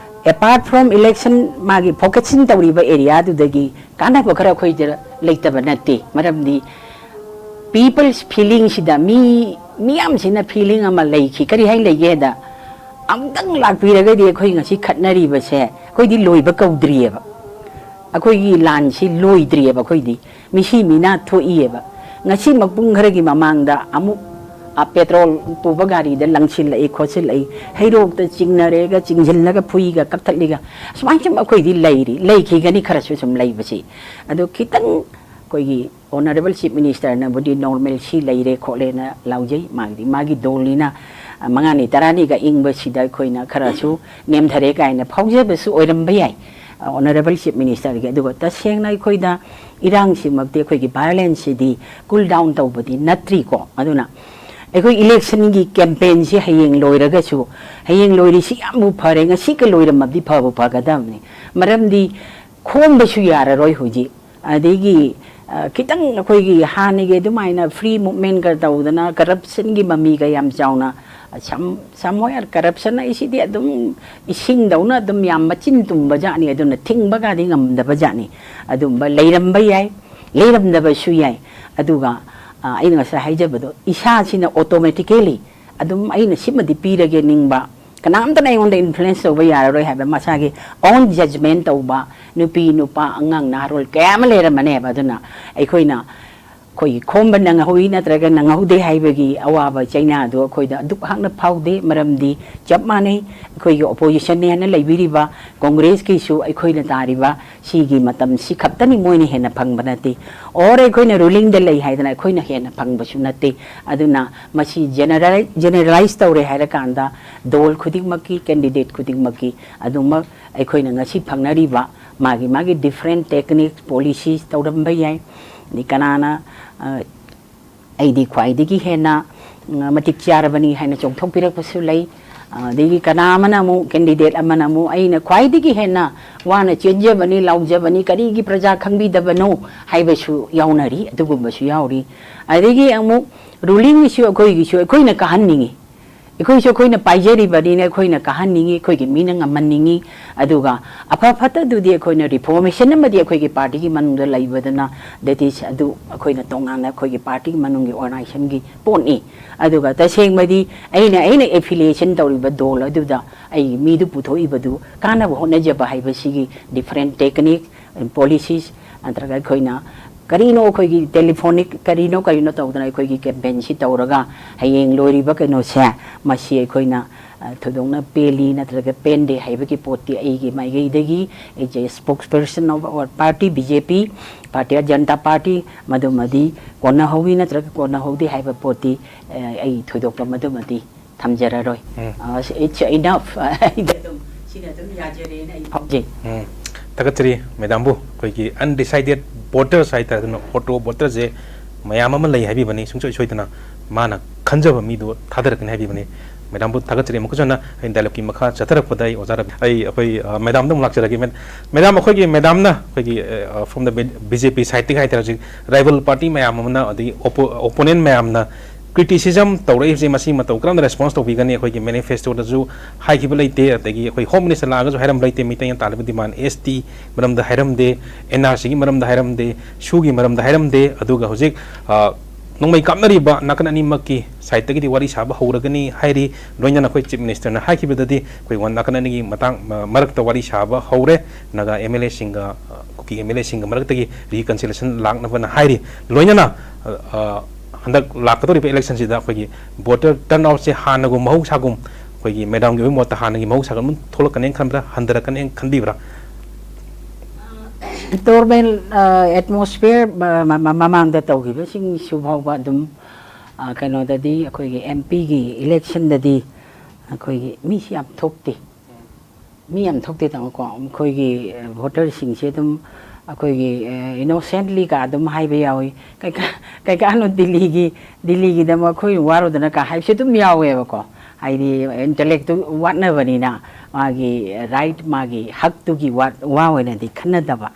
apart from election ꯃꯥꯒꯤ ꯐꯣꯀꯁꯤꯡ ꯇꯧꯔꯤꯕ ꯑꯦꯔꯤꯌꯥꯗꯨꯗꯒꯤ ꯀꯥꯟꯅꯕ ꯈꯔ ꯑꯩꯈꯣꯏꯗ ꯂꯩꯇꯕ ꯅꯠꯇꯦ꯫ ꯃꯔꯝꯗꯤ people's feelingꯁꯤꯗ ꯃꯤ ꯃꯤꯌꯥꯝꯁꯤꯅ feeling ꯑꯃ ꯂꯩꯈꯤ꯫ ꯀꯔꯤ ꯍꯥꯏꯅ ꯂꯩꯒꯦꯗ, ꯑꯃꯨꯛꯇꯪ ꯂꯥꯛꯄꯤꯔꯒꯗꯤ ꯑꯩꯈꯣꯏ ꯉꯁꯤ ꯈꯠꯅꯔꯤꯕꯁꯦ ꯑꯩꯈꯣꯏꯗꯤ ꯂꯣꯏꯕ ꯀꯧꯗ꯭ꯔꯤꯑꯕ꯫ ꯑꯩꯈꯣꯏꯒꯤ ꯂꯥꯟꯁꯤ ꯂꯣꯏꯗ꯭ꯔꯤꯑꯕ꯫ ꯑꯩꯈꯣꯏꯗꯤ ꯃꯤꯁꯤ ꯃꯤꯅꯥ ꯊꯣꯛꯏꯑꯕ꯫ ꯉꯁꯤꯃꯛ ꯄꯨꯡ ꯈꯔꯒꯤ ꯃꯃꯥꯡꯗ ꯑꯃꯨꯛ, ꯑ, ꯄꯦꯇ꯭ꯔꯣꯜ ꯄꯨꯕ ꯒꯥꯔꯤꯗ ꯂꯪꯁꯤꯜꯂꯛꯏ ꯈꯣꯠꯆꯤꯜꯂꯛꯏ, ꯍꯩꯔꯣꯛꯇ ꯆꯤꯡꯅꯔꯦꯒ ꯆꯤꯡꯁꯤꯜꯂꯒ ꯐꯨꯏꯒ ꯀꯛꯊꯠꯂꯤꯒ, ꯁꯨꯃꯥꯏꯅ ꯁꯨꯝ ꯑꯩꯈꯣꯏꯗꯤ ꯂꯩꯔꯤ, ꯂꯩꯈꯤꯒꯅꯤ ꯈꯔꯁꯨ ꯁꯨꯝ ꯂꯩꯕꯁꯤ꯫ ꯑꯗꯣ ꯈꯤꯇꯪ ꯑꯩꯈꯣꯏꯒꯤ Honorable Chief Ministerꯅꯕꯨꯗꯤ normalcy ꯂꯩꯔꯦ ꯈꯣꯠꯂꯦꯅ ꯂꯥꯎꯖꯩ, ꯃꯥꯒꯤꯗꯤ ꯃꯥꯒꯤ ꯗꯣꯜꯅꯤꯅ, ꯑ, ꯃꯉꯥꯅꯤ ꯇꯔꯥꯅꯤꯒ ꯏꯪꯕꯁꯤꯗ ꯑꯩꯈꯣꯏꯅ ꯈꯔꯁꯨ ꯅꯦꯝꯊꯔꯦ ꯀꯥꯏꯅ ꯐꯥꯎꯖꯕꯁꯨ ꯑꯣꯏꯔꯝꯕ ꯌꯥꯏ꯫ ꯑꯣꯅꯔꯦꯕꯜ ꯆꯤꯐ ꯃꯤꯅꯤꯁꯇꯔꯒꯤ꯫ ꯑꯗꯨꯒ ꯇꯁꯦꯡꯅ ꯑꯩꯈꯣꯏꯗ ꯏꯔꯥꯡꯁꯤꯃꯛꯇꯤ, ꯑꯩꯈꯣꯏꯒꯤ ꯚꯥꯏꯑꯣꯂꯦꯟꯁꯁꯤꯗꯤ ꯀꯨꯜ ꯗꯥꯎꯟ ꯇꯧꯕꯗꯤ ꯅꯠꯇ꯭ꯔꯤꯀꯣ꯫ ꯑꯗꯨꯅ ꯑꯩꯈꯣꯏ ꯏꯂꯦꯛꯁꯟꯒꯤ ꯀꯦꯝꯄꯦꯟꯁꯤ ꯍꯌꯦꯡ ꯂꯣꯏꯔꯒꯁꯨ, ꯍꯌꯦꯡ ꯂꯣꯏꯔꯤꯁꯤ ꯌꯥꯝꯕꯨ ꯐꯔꯦ, ꯉꯁꯤꯒ ꯂꯣꯏꯔꯝꯃꯕꯗꯤ ꯐꯕꯨ ꯐꯒꯗꯕꯅꯤ꯫ ꯃꯔꯝꯗꯤ ꯈꯣꯝꯕꯁꯨ ꯌꯥꯔꯔꯣꯏ ꯍꯧꯖꯤꯛ꯫ ꯑꯗꯒꯤ ꯑ, ꯈꯤꯇꯪ ꯑꯩꯈꯣꯏꯒꯤ ꯍꯥꯟꯅꯒꯤ ꯑꯗꯨꯃꯥꯏꯅ ꯐ꯭ꯔꯤ ꯃꯨꯞꯃꯦꯟꯒ ꯇꯧꯗꯅ ꯀꯔꯞꯁꯟꯒꯤ ꯃꯃꯤꯒ ꯌꯥꯝ ꯆꯥꯎꯅ, ꯁꯝ ꯁꯝꯋꯦꯌꯔ ꯀꯔꯞꯁꯟ ꯍꯥꯏꯁꯤꯗꯤ ꯑꯗꯨꯝ ꯏꯁꯤꯡꯗꯧꯅ ꯑꯗꯨꯝ ꯌꯥꯝ ꯃꯆꯤꯟ ꯇꯨꯝꯕ ꯖꯥꯠꯅꯤ꯫ ꯑꯗꯨꯅ ꯊꯤꯡꯕꯒꯗꯤ ꯉꯝꯗꯕ ꯖꯥꯠꯅꯤ꯫ ꯑꯗꯨꯝꯕ ꯂꯩꯔꯝꯕ ꯌꯥꯏ, ꯂꯩꯔꯝꯗꯕꯁꯨ ꯌꯥꯏ꯫ ꯑꯗꯨꯒ ꯑ, ꯑꯩꯅ ꯉꯁꯥꯏ ꯍꯥꯏꯖꯕꯗꯣ, ꯏꯁꯥꯁꯤꯅ ꯑꯣꯇꯣꯃꯦꯇꯤꯀꯦꯂꯤ ꯑꯗꯨꯝ ꯑꯩꯅ ꯁꯤꯃꯗꯤ ꯄꯤꯔꯒꯦ ꯅꯤꯡꯕ, ꯀꯅꯥꯝꯇꯅ ꯑꯩꯉꯣꯟꯗ ꯏꯟꯐ꯭ꯂꯨꯌꯦꯟꯁ ꯇꯧꯕ ꯌꯥꯔꯔꯣꯏ ꯍꯥꯏꯕ ꯃꯁꯥꯒꯤ ꯑꯣꯟ ꯖꯖꯃꯦꯟ ꯇꯧꯕ ꯅꯨꯄꯤ, ꯅꯨꯄꯥ, ꯑꯉꯥꯡ, ꯅꯍꯥꯔꯣꯜ ꯀꯌꯥ ꯑꯃ ꯂꯩꯔꯝꯃꯅꯦꯕ꯫ ꯑꯗꯨꯅ ꯑꯩꯈꯣꯏꯅ, ꯑꯩꯈꯣꯏꯒꯤ ꯈꯣꯝꯕ ꯅꯪꯍꯧꯏ ꯅꯠꯇ꯭ꯔꯒ ꯅꯪꯍꯧꯗꯦ ꯍꯥꯏꯕꯒꯤ ꯑꯋꯥꯕ ꯆꯩꯅꯥꯗꯨ ꯑꯩꯈꯣꯏꯗ ꯑꯗꯨꯛ ꯍꯥꯛꯅ ꯐꯥꯎꯗꯦ꯫ ꯃꯔꯝꯗꯤ ꯆꯞ ꯃꯥꯟꯅꯩ, ꯑꯩꯈꯣꯏꯒꯤ ꯑꯣꯄꯣꯖꯤꯁꯟꯅꯤ ꯍꯥꯏꯅ ꯂꯩꯕꯤꯔꯤꯕ ꯀꯣꯡꯒ꯭ꯔꯦꯁꯀꯤꯁꯨ ꯑꯩꯈꯣꯏꯅ ꯇꯥꯔꯤꯕ ꯁꯤꯒꯤ ꯃꯇꯝꯁꯤ ꯈꯛꯇꯅꯤ ꯃꯣꯏꯅ ꯍꯦꯟꯅ ꯐꯪꯕ ꯅꯠꯇꯦ꯫ ꯑꯣꯔ ꯑꯩꯈꯣꯏꯅ ꯔꯨꯂꯤꯡꯗ ꯂꯩ ꯍꯥꯏꯗꯅ ꯑꯩꯈꯣꯏꯅ ꯍꯦꯟꯅ ꯐꯪꯕꯁꯨ ꯅꯠꯇꯦ꯫ ꯑꯗꯨꯅ ꯃꯁꯤ ꯖꯦꯅꯔꯦꯂꯥꯏ-, ꯖꯦꯅꯔꯦꯂꯥꯏꯁ ꯇꯧꯔꯦ ꯍꯥꯏꯔꯀꯥꯟꯗ ꯗꯣꯜ ꯈꯨꯗꯤꯡꯃꯛꯀꯤ, ꯀꯦꯟꯗꯤꯗꯦꯠ ꯈꯨꯗꯤꯡꯃꯛꯀꯤ ꯑꯗꯨꯃꯛ ꯑꯩꯈꯣꯏꯅ ꯉꯁꯤ ꯐꯪꯅꯔꯤꯕ ꯃꯥꯒꯤ ꯃꯥꯒꯤ ꯗꯤꯐ꯭ꯔꯦꯟ ꯇꯦꯛꯅꯤꯛ, ꯄꯣꯂꯤꯁꯤꯁ ꯇꯧꯔꯝꯕ ꯌꯥꯏ꯫ ꯑꯗꯩ ꯀꯅꯥꯅ, ꯑ, ꯑꯩꯗꯤ ꯈ꯭ꯋꯥꯏꯗꯒꯤ ꯍꯦꯟꯅ, ꯎꯝ, ꯃꯇꯤꯛ ꯆꯥꯔꯕꯅꯤ ꯍꯥꯏꯅ ꯆꯣꯡꯊꯣꯛꯄꯤꯔꯛꯄꯁꯨ ꯂꯩ꯫ ꯑꯗꯒꯤ ꯀꯅꯥ ꯑꯃꯅ ꯑꯃꯨꯛ, ꯀꯦꯟꯗꯤꯗꯦꯠ ꯑꯃꯅ ꯑꯃꯨꯛ ꯑꯩꯅ ꯈ꯭ꯋꯥꯏꯗꯒꯤ ꯍꯦꯟꯅ ꯋꯥꯅ ꯆꯦꯟꯖꯕꯅꯤ, ꯂꯥꯎꯖꯕꯅꯤ, ꯀꯔꯤꯒꯤ ꯄ꯭ꯔꯖꯥ ꯈꯪꯕꯤꯗꯕꯅꯣ ꯍꯥꯏꯕꯁꯨ ꯌꯥꯎꯅꯔꯤ, ꯑꯗꯨꯒꯨꯝꯕꯁꯨ ꯌꯥꯎꯔꯤ꯫ ꯑꯗꯒꯤ ꯑꯃꯨꯛ ꯔꯨꯂꯤꯡꯒꯤꯁꯨ ꯑꯩꯈꯣꯏꯒꯤꯁꯨ ꯑꯩꯈꯣꯏꯅ ꯀꯥꯍꯟꯅꯤꯡꯉꯤ, ꯑꯩꯈꯣꯏꯁꯨ ꯑꯩꯈꯣꯏꯅ ꯄꯥꯏꯖꯔꯤꯕꯅꯤꯅ ꯑꯩꯈꯣꯏꯅ ꯀꯥꯍꯟꯅꯤꯡꯉꯤ, ꯑꯩꯈꯣꯏꯒꯤ ꯃꯤꯅ ꯉꯝꯍꯟꯅꯤꯡꯉꯤ꯫ ꯑꯗꯨꯒ ꯑꯐ ꯐꯠꯇꯗꯨꯗꯤ ꯑꯩꯈꯣꯏꯅ ꯔꯤꯐꯣꯔꯃꯦꯁꯟ ꯑꯃꯗꯤ ꯑꯩꯈꯣꯏꯒꯤ ꯄꯥꯔꯇꯤꯒꯤ ꯃꯅꯨꯡꯗ ꯂꯩꯕꯗꯨꯅ, that is, ꯑꯗꯨ ꯑꯩꯈꯣꯏꯅ ꯇꯣꯉꯥꯟꯅ ꯑꯩꯈꯣꯏꯒꯤ ꯄꯥꯔꯇꯤꯒꯤ ꯃꯅꯨꯡꯒꯤ ꯑꯣꯔꯒꯅꯥꯏꯖꯦꯁꯟꯒꯤ ꯄꯣꯠꯅꯤ꯫ ꯑꯗꯨꯒ ꯇꯁꯦꯡꯕꯗꯤ ꯑꯩꯅ, ꯑꯩꯅ ꯑꯦꯐꯤꯂꯤꯌꯦꯁꯟ ꯇꯧꯔꯤꯕ ꯗꯣꯜ ꯑꯗꯨꯗ ꯑꯩꯒꯤ ꯃꯤꯗꯨ ꯄꯨꯊꯣꯛꯏꯕꯗꯨ ꯀꯥꯟꯅꯕ ꯍꯣꯠꯅꯖꯕ ꯍꯥꯏꯕꯁꯤꯒꯤ ꯗꯤꯐꯔꯦꯟ ꯇꯦꯛꯅꯤꯛ, ꯄꯣꯂꯤꯁꯤꯁ, ꯅꯠꯇ꯭ꯔꯒ ꯑꯩꯈꯣꯏꯅ ꯀꯔꯤꯅꯣ, ꯑꯩꯈꯣꯏꯒꯤ ꯇꯦꯂꯤꯐꯣꯅꯤꯛ ꯀꯔꯤꯅꯣ ꯀꯔꯤꯅꯣ ꯇꯧꯗꯅ ꯑꯩꯈꯣꯏꯒꯤ ꯀꯦꯝꯄꯦꯟꯁꯤ ꯇꯧꯔꯒ ꯍꯌꯦꯡ ꯂꯣꯏꯔꯤꯕ ꯀꯩꯅꯣꯁꯦ, ꯃꯁꯤ ꯑꯩꯈꯣꯏꯅ, ꯑ, ꯊꯣꯏꯗꯣꯛꯅ ꯄꯦꯜꯂꯤ ꯅꯠꯇ꯭ꯔꯒ ꯄꯦꯟꯗꯦ ꯍꯥꯏꯕꯒꯤ ꯄꯣꯠꯇꯤ ꯑꯩꯒꯤ ꯃꯥꯏꯀꯩꯗꯒꯤ, as a spokesperson of our party, B J P, Bharatiya Janata party, ꯃꯗꯨꯃꯗꯤ ꯀꯣꯟꯅꯍꯧꯋꯤ ꯅꯠꯇ꯭ꯔꯒ ꯀꯣꯟꯅꯍꯧꯗꯦ ꯍꯥꯏꯕ ꯄꯣꯠꯇꯤ, ꯑ, ꯑꯩ ꯊꯣꯏꯗꯣꯛꯄ ꯃꯗꯨꯃꯗꯤ ꯊꯝꯖꯔꯔꯣꯏ꯫ ꯎꯝ꯫ ꯑ, it's enough꯫ ꯑꯩꯗꯤ ꯑꯗꯨꯝ, ꯁꯤꯅ ꯑꯗꯨꯝ ꯌꯥꯖꯔꯦꯅ ꯑꯩ ꯐꯥꯎꯖꯩ꯫ ꯎꯝ꯫ ꯊꯥꯒꯠꯆꯔꯤ ꯃꯦꯗꯥꯝꯕꯨ꯫ ꯑꯩꯈꯣꯏꯒꯤ undecided voters ꯍꯥꯏꯇꯥꯔꯦ, ꯑꯗꯨꯅ ꯑꯣꯇꯣ ꯚꯣꯇꯔꯁꯦ ꯃꯌꯥꯝ ꯑꯃ ꯂꯩ ꯍꯥꯏꯕꯤꯕꯅꯤ, ꯁꯨꯡꯁꯣꯏ ꯁꯣꯏꯗꯅ ꯃꯥꯅ ꯈꯟꯖꯕ ꯃꯤꯗꯨ ꯊꯥꯗꯔꯛꯀꯅꯤ ꯍꯥꯏꯕꯤꯕꯅꯤ꯫ ꯃꯦꯗꯥꯝꯕꯨ ꯊꯥꯒꯠꯆꯔꯤ꯫ ꯑꯃꯨꯛꯀꯁꯨ ꯍꯟꯅ ꯑꯩ ꯗꯥꯏꯂꯣꯒꯀꯤ ꯃꯈꯥ ꯆꯠꯊꯔꯛꯄꯗ ꯑꯩ ꯑꯣꯖꯥ ꯔꯕꯤ, ꯑꯩ ꯑꯩꯈꯣꯏ ꯑ, ꯃꯦꯗꯥꯝꯗ ꯑꯃꯨꯛ ꯂꯥꯛꯆꯔꯒꯦ꯫ ꯃꯦ-, ꯃꯦꯗꯥꯝ, ꯑꯩꯈꯣꯏꯒꯤ ꯃꯦꯗꯥꯝꯅ ꯑꯩꯈꯣꯏꯒꯤ ꯐ꯭ꯔꯣꯝ ꯗ ꯕꯤ ꯖꯦ ꯄꯤ ꯁꯥꯏꯠꯇꯒꯤ ꯍꯥꯏꯇꯥꯔꯦ, ꯍꯧꯖꯤꯛ ꯔꯥꯏꯕꯦꯜ ꯄꯥꯔꯇꯤ ꯃꯌꯥꯝ ꯑꯃꯅ ꯑꯗꯒꯤ ꯑꯣꯄꯣꯅꯦꯟ ꯃꯌꯥꯝꯅ ꯀ꯭ꯔꯤꯇꯤꯁꯤꯖꯝ ꯇꯧꯔꯛꯏꯕꯁꯦ ꯃꯁꯤ ꯃꯇꯧ ꯀꯔꯝꯅ ꯔꯦꯁꯄꯣꯟꯁ ꯇꯧꯕꯤꯒꯅꯤ? ꯑꯩꯈꯣꯏꯒꯤ ꯃꯦꯅꯤꯐꯦꯁꯇꯣꯗꯁꯨ ꯍꯥꯏꯈꯤꯕ ꯂꯩꯇꯦ, ꯑꯗꯒꯤ ꯑꯩꯈꯣꯏ ꯍꯣꯝ ꯃꯤꯅꯤꯁꯇꯔ ꯂꯥꯛꯑꯒꯁꯨ ꯍꯥꯏꯔꯝꯕ ꯂꯩꯇꯦ꯫ ꯃꯩꯇꯩꯅ ꯇꯥꯜꯂꯤꯕ ꯗꯤꯃꯥꯟ ꯑꯦꯁ ꯇꯤ ꯃꯔꯝꯗ ꯍꯥꯏꯔꯝꯗꯦ, ꯑꯦꯟ ꯑꯥꯔ ꯁꯤꯒꯤ ꯃꯔꯝꯗ ꯍꯥꯏꯔꯝꯗꯦ, ꯁꯨꯒꯤ ꯃꯔꯝꯗ ꯍꯥꯏꯔꯝꯗꯦ꯫ ꯑꯗꯨꯒ ꯍꯧꯖꯤꯛ ꯑ, ꯅꯣꯡꯃꯩ ꯀꯥꯞꯅꯔꯤꯕ ꯅꯥꯀꯟ ꯑꯅꯤꯃꯛꯀꯤ ꯁꯥꯏꯠꯇꯒꯤꯗꯤ ꯋꯥꯔꯤ ꯁꯥꯕ ꯍꯧꯔꯒꯅꯤ ꯍꯥꯏꯔꯤ꯫ ꯂꯣꯏꯅꯅ ꯑꯩꯈꯣꯏ ꯆꯤꯐ ꯃꯤꯅꯤꯁꯇꯔꯅ ꯍꯥꯏꯈꯤꯕꯗꯗꯤ ꯑꯩꯈꯣꯏ ꯋꯥ-, ꯅꯥꯀꯟ ꯑꯅꯤꯒꯤ ꯃꯇꯥꯡ ꯃ-, ꯃꯔꯛꯇ ꯋꯥꯔꯤ ꯁꯥꯕ ꯍꯧꯔꯦ꯫ ꯅꯥꯒꯥ ꯑꯦꯝ ꯑꯦꯜ ꯑꯦꯁꯤꯡꯒ, ꯑ, ꯀꯨꯀꯤ ꯑꯦꯝ ꯑꯦꯜ ꯑꯦꯁꯤꯡꯒ ꯃꯔꯛꯇꯒꯤ ꯔꯤꯀꯟꯁꯤꯂꯦꯁꯟ ꯂꯥꯛꯅꯕꯅ ꯍꯥꯏꯔꯤ꯫ ꯂꯣꯏꯅꯅ ꯑ, ꯑ, ꯍꯟꯗꯛ ꯂꯥꯛꯀꯗꯧꯔꯤꯕ ꯏꯂꯦꯛꯁꯟꯁꯤꯗ ꯑꯩꯈꯣꯏꯒꯤ ꯚꯣꯇꯔ ꯇꯔꯟ ꯑꯥꯎꯠꯁꯦ ꯍꯥꯟꯅꯒꯨꯝ ꯃꯍꯧꯁꯥꯒꯨꯝ, ꯑꯩꯈꯣꯏꯒꯤ ꯃꯦꯗꯥꯝꯒꯤ ꯑꯣꯏꯕ ꯃꯣꯠꯇ ꯍꯥꯟꯅꯒꯤ ꯃꯍꯧꯁꯥꯒꯨꯝ ꯑꯗꯨꯝ ꯊꯣꯛꯂꯛꯀꯅꯦꯅ ꯈꯟꯕ꯭ꯔꯥ, ꯍꯟꯊꯔꯛꯀꯅꯦꯅ ꯈꯟꯕꯤꯕ꯭ꯔꯥ? ꯅꯣꯔꯃꯦꯜ ꯑꯦꯠꯃꯣꯁꯐꯤꯌꯔ ꯃꯃꯥꯡꯗ ꯇꯧꯈꯤꯕꯁꯤꯡꯁꯨ ꯐꯥꯎꯕ ꯑꯗꯨꯝ, ꯑ, ꯀꯩꯅꯣꯗꯗꯤ, ꯑꯩꯈꯣꯏꯒꯤ ꯑꯦꯝ ꯄꯤꯒꯤ ꯏꯂꯦꯛꯁꯟꯗꯗꯤ ꯑꯩꯈꯣꯏꯒꯤ ꯃꯤꯁꯤ ꯌꯥꯝ ꯊꯣꯛꯇꯦ꯫ ꯃꯤ ꯌꯥꯝ ꯊꯣꯛꯇꯦ, ꯇꯥꯃꯣꯀꯣ꯫ ꯑꯩꯈꯣꯏꯒꯤ ꯚꯣꯇꯔꯁꯤꯡꯁꯦ ꯑꯗꯨꯝ ꯑꯩꯈꯣꯏꯒꯤ ꯏꯅꯣꯁꯦꯟꯠꯂꯤꯒ ꯑꯗꯨꯝ ꯍꯥꯏꯕ ꯌꯥꯎꯏ꯫ "ꯀꯩꯀꯥ-, ꯀꯩꯀꯥꯅꯣ ꯗꯤꯜꯂꯤꯒꯤ, ꯗꯤꯜꯂꯤꯒꯤꯗꯃꯛ ꯑꯩꯈꯣꯏ ꯋꯥꯔꯨꯗꯅ?" ꯀ ꯍꯥꯏꯕꯁꯦ ꯑꯗꯨꯝ ꯌꯥꯎꯋꯦꯕꯀꯣ꯫ ꯍꯥꯏꯗꯤ ꯏꯟꯇꯂꯦꯛꯇꯨ ꯋꯥꯠꯅꯕꯅꯤꯅ, ꯃꯥꯒꯤ ꯔꯥꯏꯠ, ꯃꯥꯒꯤ ꯍꯛꯇꯨꯒꯤ ꯋꯥ, ꯋꯥ ꯑꯣꯏꯅꯗꯤ ꯈꯟꯅꯗꯕ,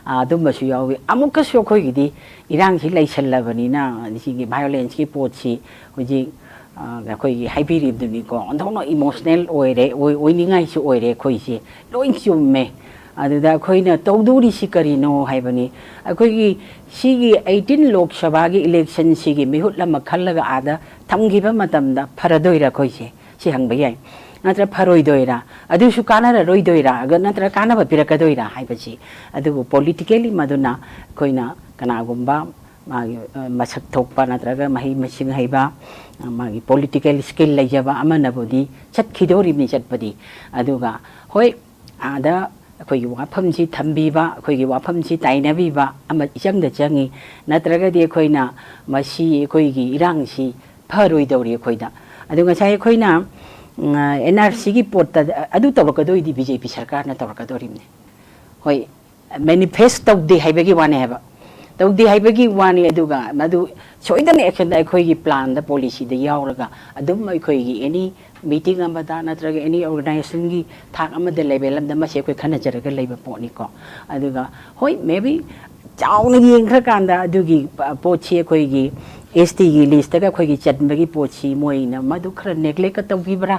ꯑ, ꯑꯗꯨꯝꯕꯁꯨ ꯌꯥꯎꯏ꯫ ꯑꯃꯨꯛꯀꯁꯨ ꯑꯩꯈꯣꯏꯒꯤꯗꯤ ꯏꯔꯥꯡꯁꯤ ꯂꯩꯁꯜꯂꯕꯅꯤꯅ, ꯁꯤꯒꯤ ꯚꯥꯏꯑꯣꯂꯦꯟꯁꯀꯤ ꯄꯣꯠꯁꯤ ꯍꯧꯖꯤꯛ, ꯑ, ꯑꯩꯈꯣꯏꯒꯤ ꯍꯥꯏꯕꯤꯔꯤꯕꯗꯨꯅꯤꯀꯣ, ꯑꯣꯟꯊꯣꯛꯅ ꯏꯃꯣꯁꯅꯦꯜ ꯑꯣꯏꯔꯦ, ꯑꯣꯏ-, ꯑꯣꯏꯅꯤꯡꯉꯥꯏꯁꯨ ꯑꯣꯏꯔꯦ ꯑꯩꯈꯣꯏꯁꯦ꯫ ꯂꯣꯏ ꯆꯨꯝꯃꯦ꯫ ꯑꯗꯨꯗ ꯑꯩꯈꯣꯏꯅ ꯇꯧꯗꯣꯔꯤꯁꯤ ꯀꯔꯤꯅꯣ ꯍꯥꯏꯕꯅꯤ꯫ ꯑꯩꯈꯣꯏꯒꯤ ꯁꯤꯒꯤ ꯑꯩꯠꯇꯤꯟ ꯂꯣꯛ ꯁꯚꯥꯒꯤ ꯏꯂꯦꯛꯁꯟꯁꯤꯒꯤ ꯃꯤꯍꯨꯠ ꯑꯃ ꯈꯜꯂꯒ ꯑꯥꯗ ꯊꯝꯈꯤꯕ ꯃꯇꯝꯗ ꯐꯔꯗꯣꯏꯔꯥ ꯑꯩꯈꯣꯏꯁꯦ? ꯁꯤ ꯍꯪꯕ ꯌꯥꯏ꯫ ꯅꯠꯇ꯭ꯔ ꯐꯔꯣꯏꯗꯣꯏꯔꯥ? ꯑꯗꯨꯁꯨ ꯀꯥꯟꯅꯔꯔꯣꯏꯗꯣꯏꯔꯥ? ꯑꯒ-, ꯅꯠꯇ꯭ꯔ ꯀꯥꯟꯅꯕ ꯄꯤꯔꯛꯀꯗꯣꯏꯔꯥ ꯍꯥꯏꯕꯁꯤ꯫ ꯑꯗꯨꯕꯨ ꯄꯣꯂꯤꯇꯤꯀꯦꯜꯂꯤ ꯃꯗꯨꯅ ꯑꯩꯈꯣꯏꯅ ꯀꯅꯥꯒꯨꯝꯕ ꯃꯥꯒꯤ, ꯑ, ꯃꯁꯛ ꯊꯣꯛꯄ ꯅꯠꯇ꯭ꯔꯒ ꯃꯍꯩ ꯃꯁꯤꯡ ꯍꯩꯕ, ꯑ, ꯃꯥꯒꯤ ꯄꯣꯂꯤꯇꯤꯀꯦꯜ ꯁ꯭ꯀꯤꯜ ꯂꯩꯖꯕ ꯑꯃꯅꯕꯨꯗꯤ ꯆꯠꯈꯤꯗꯣꯔꯤꯕꯅꯤ ꯆꯠꯄꯗꯤ꯫ ꯑꯗꯨꯒ ꯍꯣꯏ, ꯑꯥꯗ ꯑꯩꯈꯣꯏꯒꯤ ꯋꯥꯐꯝꯁꯤ ꯊꯝꯕꯤꯕ, ꯑꯩꯈꯣꯏꯒꯤ ꯋꯥꯐꯝꯁꯤ ꯇꯥꯏꯅꯕꯤꯕ ꯑꯃ ꯏꯆꯪꯗ ꯆꯪꯉꯤ꯫ ꯅꯠꯇ꯭ꯔꯒꯗꯤ ꯑꯩꯈꯣꯏꯅ ꯃꯁꯤ, ꯑꯩꯈꯣꯏꯒꯤ ꯏꯔꯥꯡꯁꯤ ꯐꯔꯣꯏꯗꯧꯔꯤ ꯑꯩꯈꯣꯏꯗ꯫ ꯑꯗꯨ ꯉꯁꯥꯏ ꯑꯩꯈꯣꯏꯅ, ꯎꯝ, ꯑꯦꯟ ꯑꯥꯔ ꯁꯤꯒꯤ ꯄꯣꯠꯇ ꯑꯗꯨ ꯇꯧꯔꯛꯀꯗꯣꯏꯗꯤ ꯕꯤ ꯖꯦ ꯄꯤ ꯁꯔꯀꯥꯔꯅ ꯇꯧꯔꯛꯀꯗꯣꯔꯤꯕꯅꯤ꯫ ꯍꯣꯏ, ꯃꯦꯅꯤꯐꯦꯁ ꯇꯧꯗꯦ ꯍꯥꯏꯕꯒꯤ ꯋꯥꯅꯤ ꯍꯥꯏꯕ, ꯇꯧꯗꯦ ꯍꯥꯏꯕꯒꯤ ꯋꯥꯅꯤ꯫ ꯑꯗꯨꯒ ꯃꯗꯨ ꯁꯣꯏꯗꯅ ꯑꯦꯛꯁꯟꯗ ꯑꯩꯈꯣꯏꯒꯤ ꯄ꯭ꯂꯥꯟꯗ, ꯄꯣꯂꯤꯁꯤꯗ ꯌꯥꯎꯔꯒ ꯑꯗꯨꯝ ꯑꯩꯈꯣꯏꯒꯤ ꯑꯦꯅꯤ ꯃꯤꯇꯤꯡ ꯑꯃꯗ ꯅꯠꯇ꯭ꯔꯒ ꯑꯦꯅꯤ ꯑꯣꯔꯒꯅꯥꯏꯖꯦꯁꯟꯒꯤ ꯊꯥꯛ ꯑꯃꯗ, ꯂꯦꯚꯦꯜ ꯑꯃꯗ ꯃꯁꯤ ꯑꯩꯈꯣꯏ ꯈꯟꯅꯖꯔꯒ ꯂꯩꯕ ꯄꯣꯠꯅꯤꯀꯣ꯫ ꯑꯗꯨꯒ ꯍꯣꯏ, ꯃꯦꯕꯤ ꯆꯥꯎꯅ ꯌꯦꯡꯈ꯭ꯔꯀꯥꯟꯗ ꯑꯗꯨꯒꯤ ꯄ-, ꯄꯣꯠꯁꯤ ꯑꯩꯈꯣꯏꯒꯤ ꯑꯦꯁ ꯇꯤꯒꯤ ꯂꯤꯁꯇꯒ ꯑꯩꯈꯣꯏꯒꯤ ꯆꯟꯕꯒꯤ ꯄꯣꯠꯁꯤ ꯃꯣꯏꯅ ꯃꯗꯨ ꯈꯔ ꯅꯦꯒ꯭ꯂꯦꯛꯀ ꯇꯧꯕꯤꯕ꯭ꯔꯥ,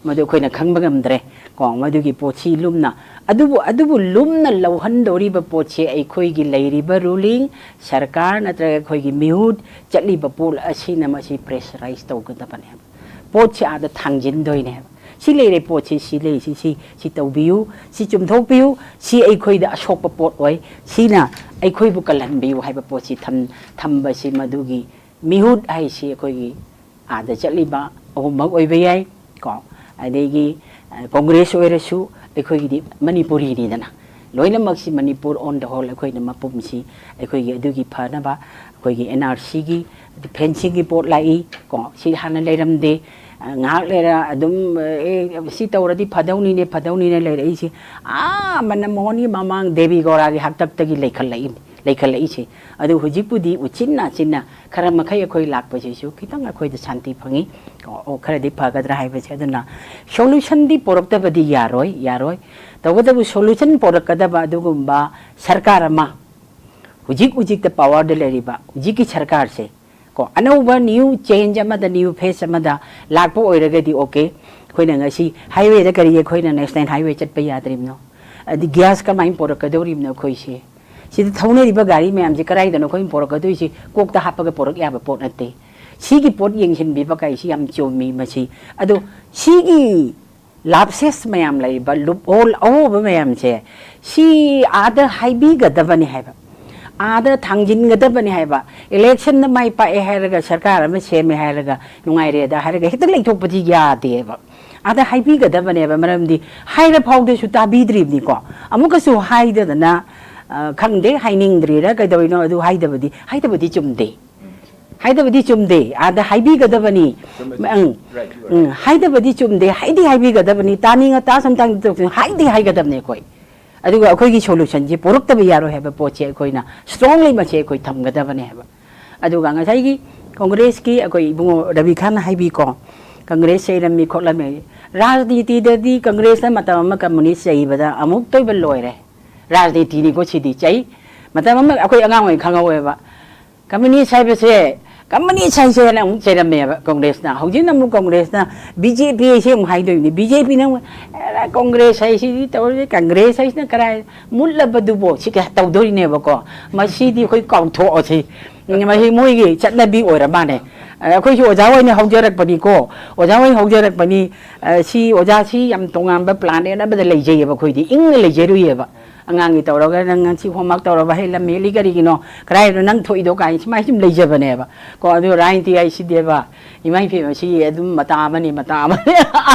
ꯃꯗꯨ ꯑꯩꯈꯣꯏꯅ ꯈꯪꯕ ꯉꯝꯗ꯭ꯔꯦ ꯀꯣ꯫ ꯃꯗꯨꯒꯤ ꯄꯣꯠꯁꯤ ꯂꯨꯝꯅ, ꯑꯗꯨꯕꯨ, ꯑꯗꯨꯕꯨ ꯂꯨꯝꯅ ꯂꯧꯍꯟꯗꯧꯔꯤꯕ ꯄꯣꯠꯁꯤ ꯑꯩꯈꯣꯏꯒꯤ ꯂꯩꯔꯤꯕ ꯔꯨꯂꯤꯡ ꯁꯔꯀꯥꯔ ꯅꯠꯇ꯭ꯔꯒ ꯑꯩꯈꯣꯏꯒꯤ ꯃꯤꯍꯨꯠ ꯆꯠꯂꯤꯕ ꯄꯣꯠ ꯑꯁꯤꯅ ꯃꯁꯤ ꯄ꯭ꯔꯦꯁꯔꯥꯏꯁ ꯇꯧꯒꯗꯕꯅꯦꯕ꯫ ꯄꯣꯠꯁꯤ ꯑꯥꯗ ꯊꯥꯡꯖꯤꯟꯗꯣꯏꯅꯦꯕ꯫ ꯁꯤ ꯂꯩꯔꯦ, ꯄꯣꯠꯁꯤ ꯁꯤ ꯂꯩ, ꯁꯤ, ꯁꯤ, ꯁꯤ ꯇꯧꯕꯤꯌꯨ, ꯁꯤ ꯆꯨꯝꯊꯣꯛꯄꯤꯌꯨ, ꯁꯤ ꯑꯩꯈꯣꯏꯗ ꯑꯁꯣꯛꯄ ꯄꯣꯠ ꯑꯣꯏ, ꯁꯤꯅ ꯑꯩꯈꯣꯏꯕꯨ ꯀꯜꯍꯟꯕꯤꯌꯨ ꯍꯥꯏꯕ ꯄꯣꯠꯁꯤ ꯊꯝ-, ꯊꯝꯕꯁꯤ ꯃꯗꯨꯒꯤ ꯃꯤꯍꯨꯠ ꯍꯥꯏꯁꯤ ꯑꯩꯈꯣꯏꯒꯤ ꯑꯥꯗ ꯆꯠꯂꯤꯕ ꯑꯍꯨꯝꯃꯛ ꯑꯣꯏꯕ ꯌꯥꯏ ꯀꯣ꯫ ꯑꯗꯒꯤ, ꯑ, ꯀꯣꯡꯒ꯭ꯔꯦꯁ ꯑꯣꯏꯔꯁꯨ ꯑꯩꯈꯣꯏꯒꯤꯗꯤ ꯃꯅꯤꯄꯨꯔꯤꯅꯤꯗꯅ, ꯂꯣꯏꯅꯃꯛꯁꯤ ꯃꯅꯤꯄꯨꯔ on the whole ꯑꯩꯈꯣꯏꯅ ꯃꯄꯨꯝꯁꯤ ꯑꯩꯈꯣꯏꯒꯤ ꯑꯗꯨꯒꯤ ꯐꯅꯕ ꯑꯩꯈꯣꯏꯒꯤ ꯑꯦꯟ ꯑꯥꯔ ꯁꯤꯒꯤ ꯐꯦꯟꯁꯤꯡꯒꯤ ꯄꯣꯠ ꯂꯥꯛꯏ ꯀꯣ꯫ ꯁꯤ ꯍꯥꯟꯅ ꯂꯩꯔꯝꯗꯦ꯫ ꯑ, ꯉꯥꯏꯍꯥꯛ ꯂꯩꯔ ꯑꯗꯨꯝ, ꯑꯦ, ꯁꯤ ꯇꯧꯔꯗꯤ ꯐꯗꯧꯅꯤꯅꯦ, ꯐꯗꯧꯅꯤꯅꯦ ꯂꯩꯔꯛꯏꯁꯤ꯫ ꯑꯥ, ꯃꯅꯝ ꯃꯣꯍꯣꯟꯒꯤ ꯃꯃꯥꯡ ꯗꯦꯕꯤ ꯒꯧꯔꯥꯒꯤ ꯍꯥꯛꯇꯛꯇꯒꯤ ꯂꯩꯈꯠꯂꯛꯏ, ꯂꯩꯈꯠꯂꯛꯏꯁꯦ꯫ ꯑꯗꯨ ꯍꯧꯖꯤꯛꯄꯨꯗꯤ ꯎꯆꯤꯟ ꯅꯥꯆꯤꯟꯅ ꯈꯔ ꯃꯈꯩ ꯑꯩꯈꯣꯏ ꯂꯥꯛꯄꯁꯤꯁꯨ ꯈꯤꯇꯪ ꯑꯩꯈꯣꯏꯗ ꯁꯥꯟꯇꯤ ꯐꯪꯉꯤ꯫ ꯑꯣ, ꯑꯣ, ꯈꯔꯗꯤ ꯐꯒꯗ꯭ꯔꯥ ꯍꯥꯏꯕꯁꯦ꯫ ꯑꯗꯨꯅ ꯁꯣꯂꯨꯁꯟꯗꯤ ꯄꯣꯔꯛꯇꯕꯗꯤ ꯌꯥꯔꯣꯏ, ꯌꯥꯔꯣꯏ꯫ ꯇꯧꯕꯇꯕꯨ ꯁꯣꯂꯨꯁꯟ ꯄꯣꯔꯛꯀꯗꯕ ꯑꯗꯨꯒꯨꯝꯕ ꯁꯔꯀꯥꯔ ꯑꯃ, ꯍꯧꯖꯤꯛ ꯍꯧꯖꯤꯛꯇ ꯄꯥꯋꯔꯗ ꯂꯩꯔꯤꯕ ꯍꯧꯖꯤꯛꯀꯤ ꯁꯔꯀꯥꯔꯁꯦ ꯀꯣ, ꯑꯅꯧꯕ ꯅ꯭ꯌꯨ ꯆꯦꯟꯖ ꯑꯃꯗ, ꯅ꯭ꯌꯨ ꯐꯦꯁ ꯑꯃꯗ ꯂꯥꯛꯄ ꯑꯣꯏꯔꯒꯗꯤ ꯑꯣꯀꯦ꯫ ꯑꯩꯈꯣꯏꯅ ꯉꯁꯤ ꯍꯥꯏꯋꯦꯗ ꯀꯔꯤ ꯑꯩꯈꯣꯏꯅ ꯅꯦꯁꯅꯦꯜ ꯍꯥꯏꯋꯦ ꯆꯠꯄ ꯌꯥꯗ꯭ꯔꯤꯕꯅꯣ? ꯑꯗꯤ ꯒ꯭ꯌꯥꯁ ꯀꯃꯥꯏꯅ ꯄꯣꯔꯛꯀꯗꯧꯔꯤꯕꯅꯣ ꯑꯩꯈꯣꯏꯁꯦ? ꯁꯤꯗ ꯊꯧꯅꯔꯤꯕ ꯒꯥꯔꯤ ꯃꯌꯥꯝꯁꯦ ꯀꯗꯥꯏꯗꯅꯣ ꯑꯩꯈꯣꯏꯅ ꯄꯣꯔꯛꯀꯗꯣꯏꯁꯤ? ꯀꯣꯛꯇ ꯍꯥꯞꯄꯒ ꯄꯣꯔꯛ ꯌꯥꯕ ꯄꯣꯠ ꯅꯠꯇꯦ꯫ ꯁꯤꯒꯤ ꯄꯣꯠ ꯌꯦꯡꯁꯤꯟꯕꯤꯕ ꯀꯥꯏꯁꯤ ꯌꯥꯝ ꯆꯨꯝꯃꯤ꯫ ꯃꯁꯤ, ꯑꯗꯣ ꯁꯤꯒꯤ ꯂꯥꯞꯁꯦꯁ ꯃꯌꯥꯝ ꯂꯩꯔꯤꯕ, ꯂꯨꯞ ꯍꯣꯜ ꯑꯍꯣꯕ ꯃꯌꯥꯝꯁꯦ, ꯁꯤ ꯑꯥꯗ ꯍꯥꯏꯕꯤꯒꯗꯕꯅꯤ ꯍꯥꯏꯕ, ꯑꯥꯗ ꯊꯥꯡꯖꯤꯟꯒꯗꯕꯅꯤ ꯍꯥꯏꯕ꯫ ꯏꯂꯦꯛꯁꯟꯗ ꯃꯥꯏ ꯄꯥꯛꯑꯦ ꯍꯥꯏꯔꯒ, ꯁꯔꯀꯥꯔ ꯑꯃ ꯁꯦꯝꯃꯦ ꯍꯥꯏꯔꯒ, ꯅꯨꯡꯉꯥꯏꯔꯦꯗ ꯍꯥꯏꯔꯒ ꯍꯦꯛꯇ ꯂꯩꯊꯣꯛꯄꯗꯤ ꯌꯥꯗꯦꯕ꯫ ꯑꯥꯗ ꯍꯥꯏꯕꯤꯒꯗꯕꯅꯦꯕ꯫ ꯃꯔꯝꯗꯤ ꯍꯥꯏꯔ ꯐꯥꯎꯗꯁꯨ ꯇꯥꯕꯤꯗ꯭ꯔꯤꯕꯅꯤꯀꯣ꯫ ꯑꯃꯨꯛꯀꯁꯨ ꯍꯥꯏꯗꯗꯅ, ꯑ, ꯈꯪꯗꯦ, ꯍꯥꯏꯅꯤꯡꯗ꯭ꯔꯤꯔꯥ ꯀꯩꯗꯧꯔꯤꯅꯣ, ꯑꯗꯨ ꯍꯥꯏꯗꯕꯗꯤ, ꯍꯥꯏꯗꯕꯗꯤ ꯆꯨꯝꯗꯦ꯫ ꯍꯥꯏꯗꯕꯗꯤ ꯆꯨꯝꯗꯦ꯫ ꯑꯥꯗ ꯍꯥꯏꯕꯤꯒꯗꯕꯅꯤ꯫ ꯆꯨꯝꯃꯦ, ꯆꯨꯝꯃꯦ꯫ ꯎꯝ꯫ Right, you are um, right꯫ ꯍꯥꯏꯗꯕꯗꯤ ꯆꯨꯝꯗꯦ꯫ ꯍꯥꯏꯗꯤ ꯍꯥꯏꯕꯤꯒꯗꯕꯅꯤ꯫ ꯇꯥꯅꯤꯡꯉ ꯇꯥ, ꯁꯝꯇꯥꯏꯝ ꯍꯥꯏꯗꯤ ꯍꯥꯏꯒꯗꯕꯅꯤ ꯑꯩꯈꯣꯏ꯫ ꯑꯗꯨꯒ ꯑꯩꯈꯣꯏꯒꯤ ꯁꯣꯂꯨꯁꯟꯁꯤ ꯄꯨꯔꯛꯇꯕ ꯌꯥꯔꯣꯏ ꯍꯥꯏꯕ ꯄꯣꯠꯁꯦ ꯑꯩꯈꯣꯏꯅ ꯁ꯭ꯇ꯭ꯔꯣꯡꯂꯤ ꯃꯁꯦ ꯑꯩꯈꯣꯏ ꯊꯝꯒꯗꯕꯅꯦ ꯍꯥꯏꯕ꯫ ꯑꯗꯨꯒ ꯉꯁꯥꯏꯒꯤ ꯀꯣꯡꯒ꯭ꯔꯦꯁꯀꯤ ꯑꯩꯈꯣꯏ ꯏꯕꯨꯡꯉꯣ ꯔꯕꯤ ꯈꯥꯟꯅ ꯍꯥꯏꯕꯤꯀꯣ, ꯀꯪꯒ꯭ꯔꯦꯁ ꯆꯩꯔꯝꯃꯤ ꯈꯣꯠꯂꯝꯃꯤ꯫ ꯔꯥꯖꯅꯤꯇꯤꯗꯗꯤ ꯀꯪꯒ꯭ꯔꯦꯁꯅ ꯃꯇꯝ ꯑꯃ ꯀꯝꯃꯨꯅꯤꯁ ꯆꯩꯕꯗ ꯑꯃꯨꯛꯇ ꯑꯣꯏꯕ ꯂꯣꯏꯔꯦ꯫ ꯔꯥꯖꯅꯤꯇꯤꯅꯤꯀꯣ ꯁꯤꯗꯤ꯫ ꯆꯩ ꯃꯇꯝ ꯑꯃ ꯑꯩꯈꯣꯏ ꯑꯉꯥꯡ ꯑꯣꯏꯅ ꯈꯪꯍꯧꯋꯦꯕ꯫ ꯀꯝꯃꯨꯅꯤꯁ ꯍꯥꯏꯕꯁꯦ, ꯀꯝꯃꯨꯅꯤꯁ ꯍꯥꯏꯁꯦꯅ ꯑꯃꯨꯛ ꯆꯩꯔꯝꯃꯦꯕ ꯀꯣꯡꯒ꯭ꯔꯦꯁꯅ꯫ ꯍꯧꯖꯤꯛꯅ ꯑꯃꯨꯛ ꯀꯣꯡꯒ꯭ꯔꯦꯁꯅ ꯕꯤ ꯖꯦ ꯄꯤ ꯍꯥꯏꯁꯦ ꯑꯃꯨꯛ ꯍꯥꯏꯗꯣꯏꯅꯤ꯫ ꯕꯤ ꯖꯦ ꯄꯤꯅ ꯑꯃꯨꯛ, "ꯑꯦ, ꯀꯣꯡꯒ꯭ꯔꯦꯁ ꯍꯥꯏꯁꯤꯗꯤ ꯇꯧꯔꯤꯁꯦ, ꯀꯪꯒ꯭ꯔꯦꯁ ꯍꯥꯏꯁꯤꯅ ꯀꯔꯥꯏ ꯃꯨꯠꯂꯕꯗꯨꯕꯣ?" ꯁꯤ ꯀꯌꯥ ꯇꯧꯗꯣꯔꯤꯅꯦꯕꯀꯣ꯫ ꯃꯁꯤꯗꯤ ꯑꯩꯈꯣꯏ ꯀꯥꯎꯊꯣꯛꯑꯁꯤ꯫ ꯃꯁꯤ ꯃꯣꯏꯒꯤ ꯆꯠꯅꯕꯤ ꯑꯣꯏꯔ ꯃꯥꯜꯂꯦ꯫ ꯑꯩꯈꯣꯏꯁꯨ ꯑꯣꯖꯥ ꯑꯣꯏꯅ ꯍꯧꯖꯔꯛꯄꯅꯤꯀꯣ꯫ ꯑꯣꯖꯥ ꯑꯣꯏꯅ ꯍꯧꯖꯔꯛꯄꯅꯤ꯫ ꯑ, ꯁꯤ ꯑꯣꯖꯥꯁꯤ ꯌꯥꯝ ꯇꯣꯉꯥꯟꯕ ꯄ꯭ꯂꯥꯅꯦꯠ ꯑꯃꯗ ꯂꯩꯖꯩꯑꯕ ꯑꯩꯈꯣꯏꯗꯤ꯫ ꯏꯪꯅ ꯂꯩꯖꯔꯨꯏꯑꯕ꯫ ꯑꯉꯥꯡꯒꯤ ꯇꯧꯔꯒ ꯅꯪ ꯉꯁꯤ ꯍꯣꯝꯋꯥꯛ ꯇꯧꯔꯕ? "ꯍꯦ, ꯂꯝ ꯍꯦꯜꯂꯤ ꯀꯔꯤꯒꯤꯅꯣ? ꯀꯗꯥꯏꯗꯅꯣ ꯅꯪ ꯊꯣꯛꯏꯗꯣ?" ꯀꯥꯏꯅ ꯁꯨꯃꯥꯏꯅ ꯁꯨꯝ ꯂꯩꯖꯕꯅꯦꯕ꯫ ꯀꯣ, ꯑꯗꯨ ꯔꯥꯖꯅꯤꯇꯤ ꯍꯥꯏꯁꯤꯗꯤꯕ, ꯏꯃꯥ ꯏꯕꯦꯝꯃ, ꯁꯤ ꯑꯗꯨꯝ ꯃꯇꯥ ꯑꯃꯅꯤ, ꯃꯇꯥ ꯑꯃꯅꯤ꯫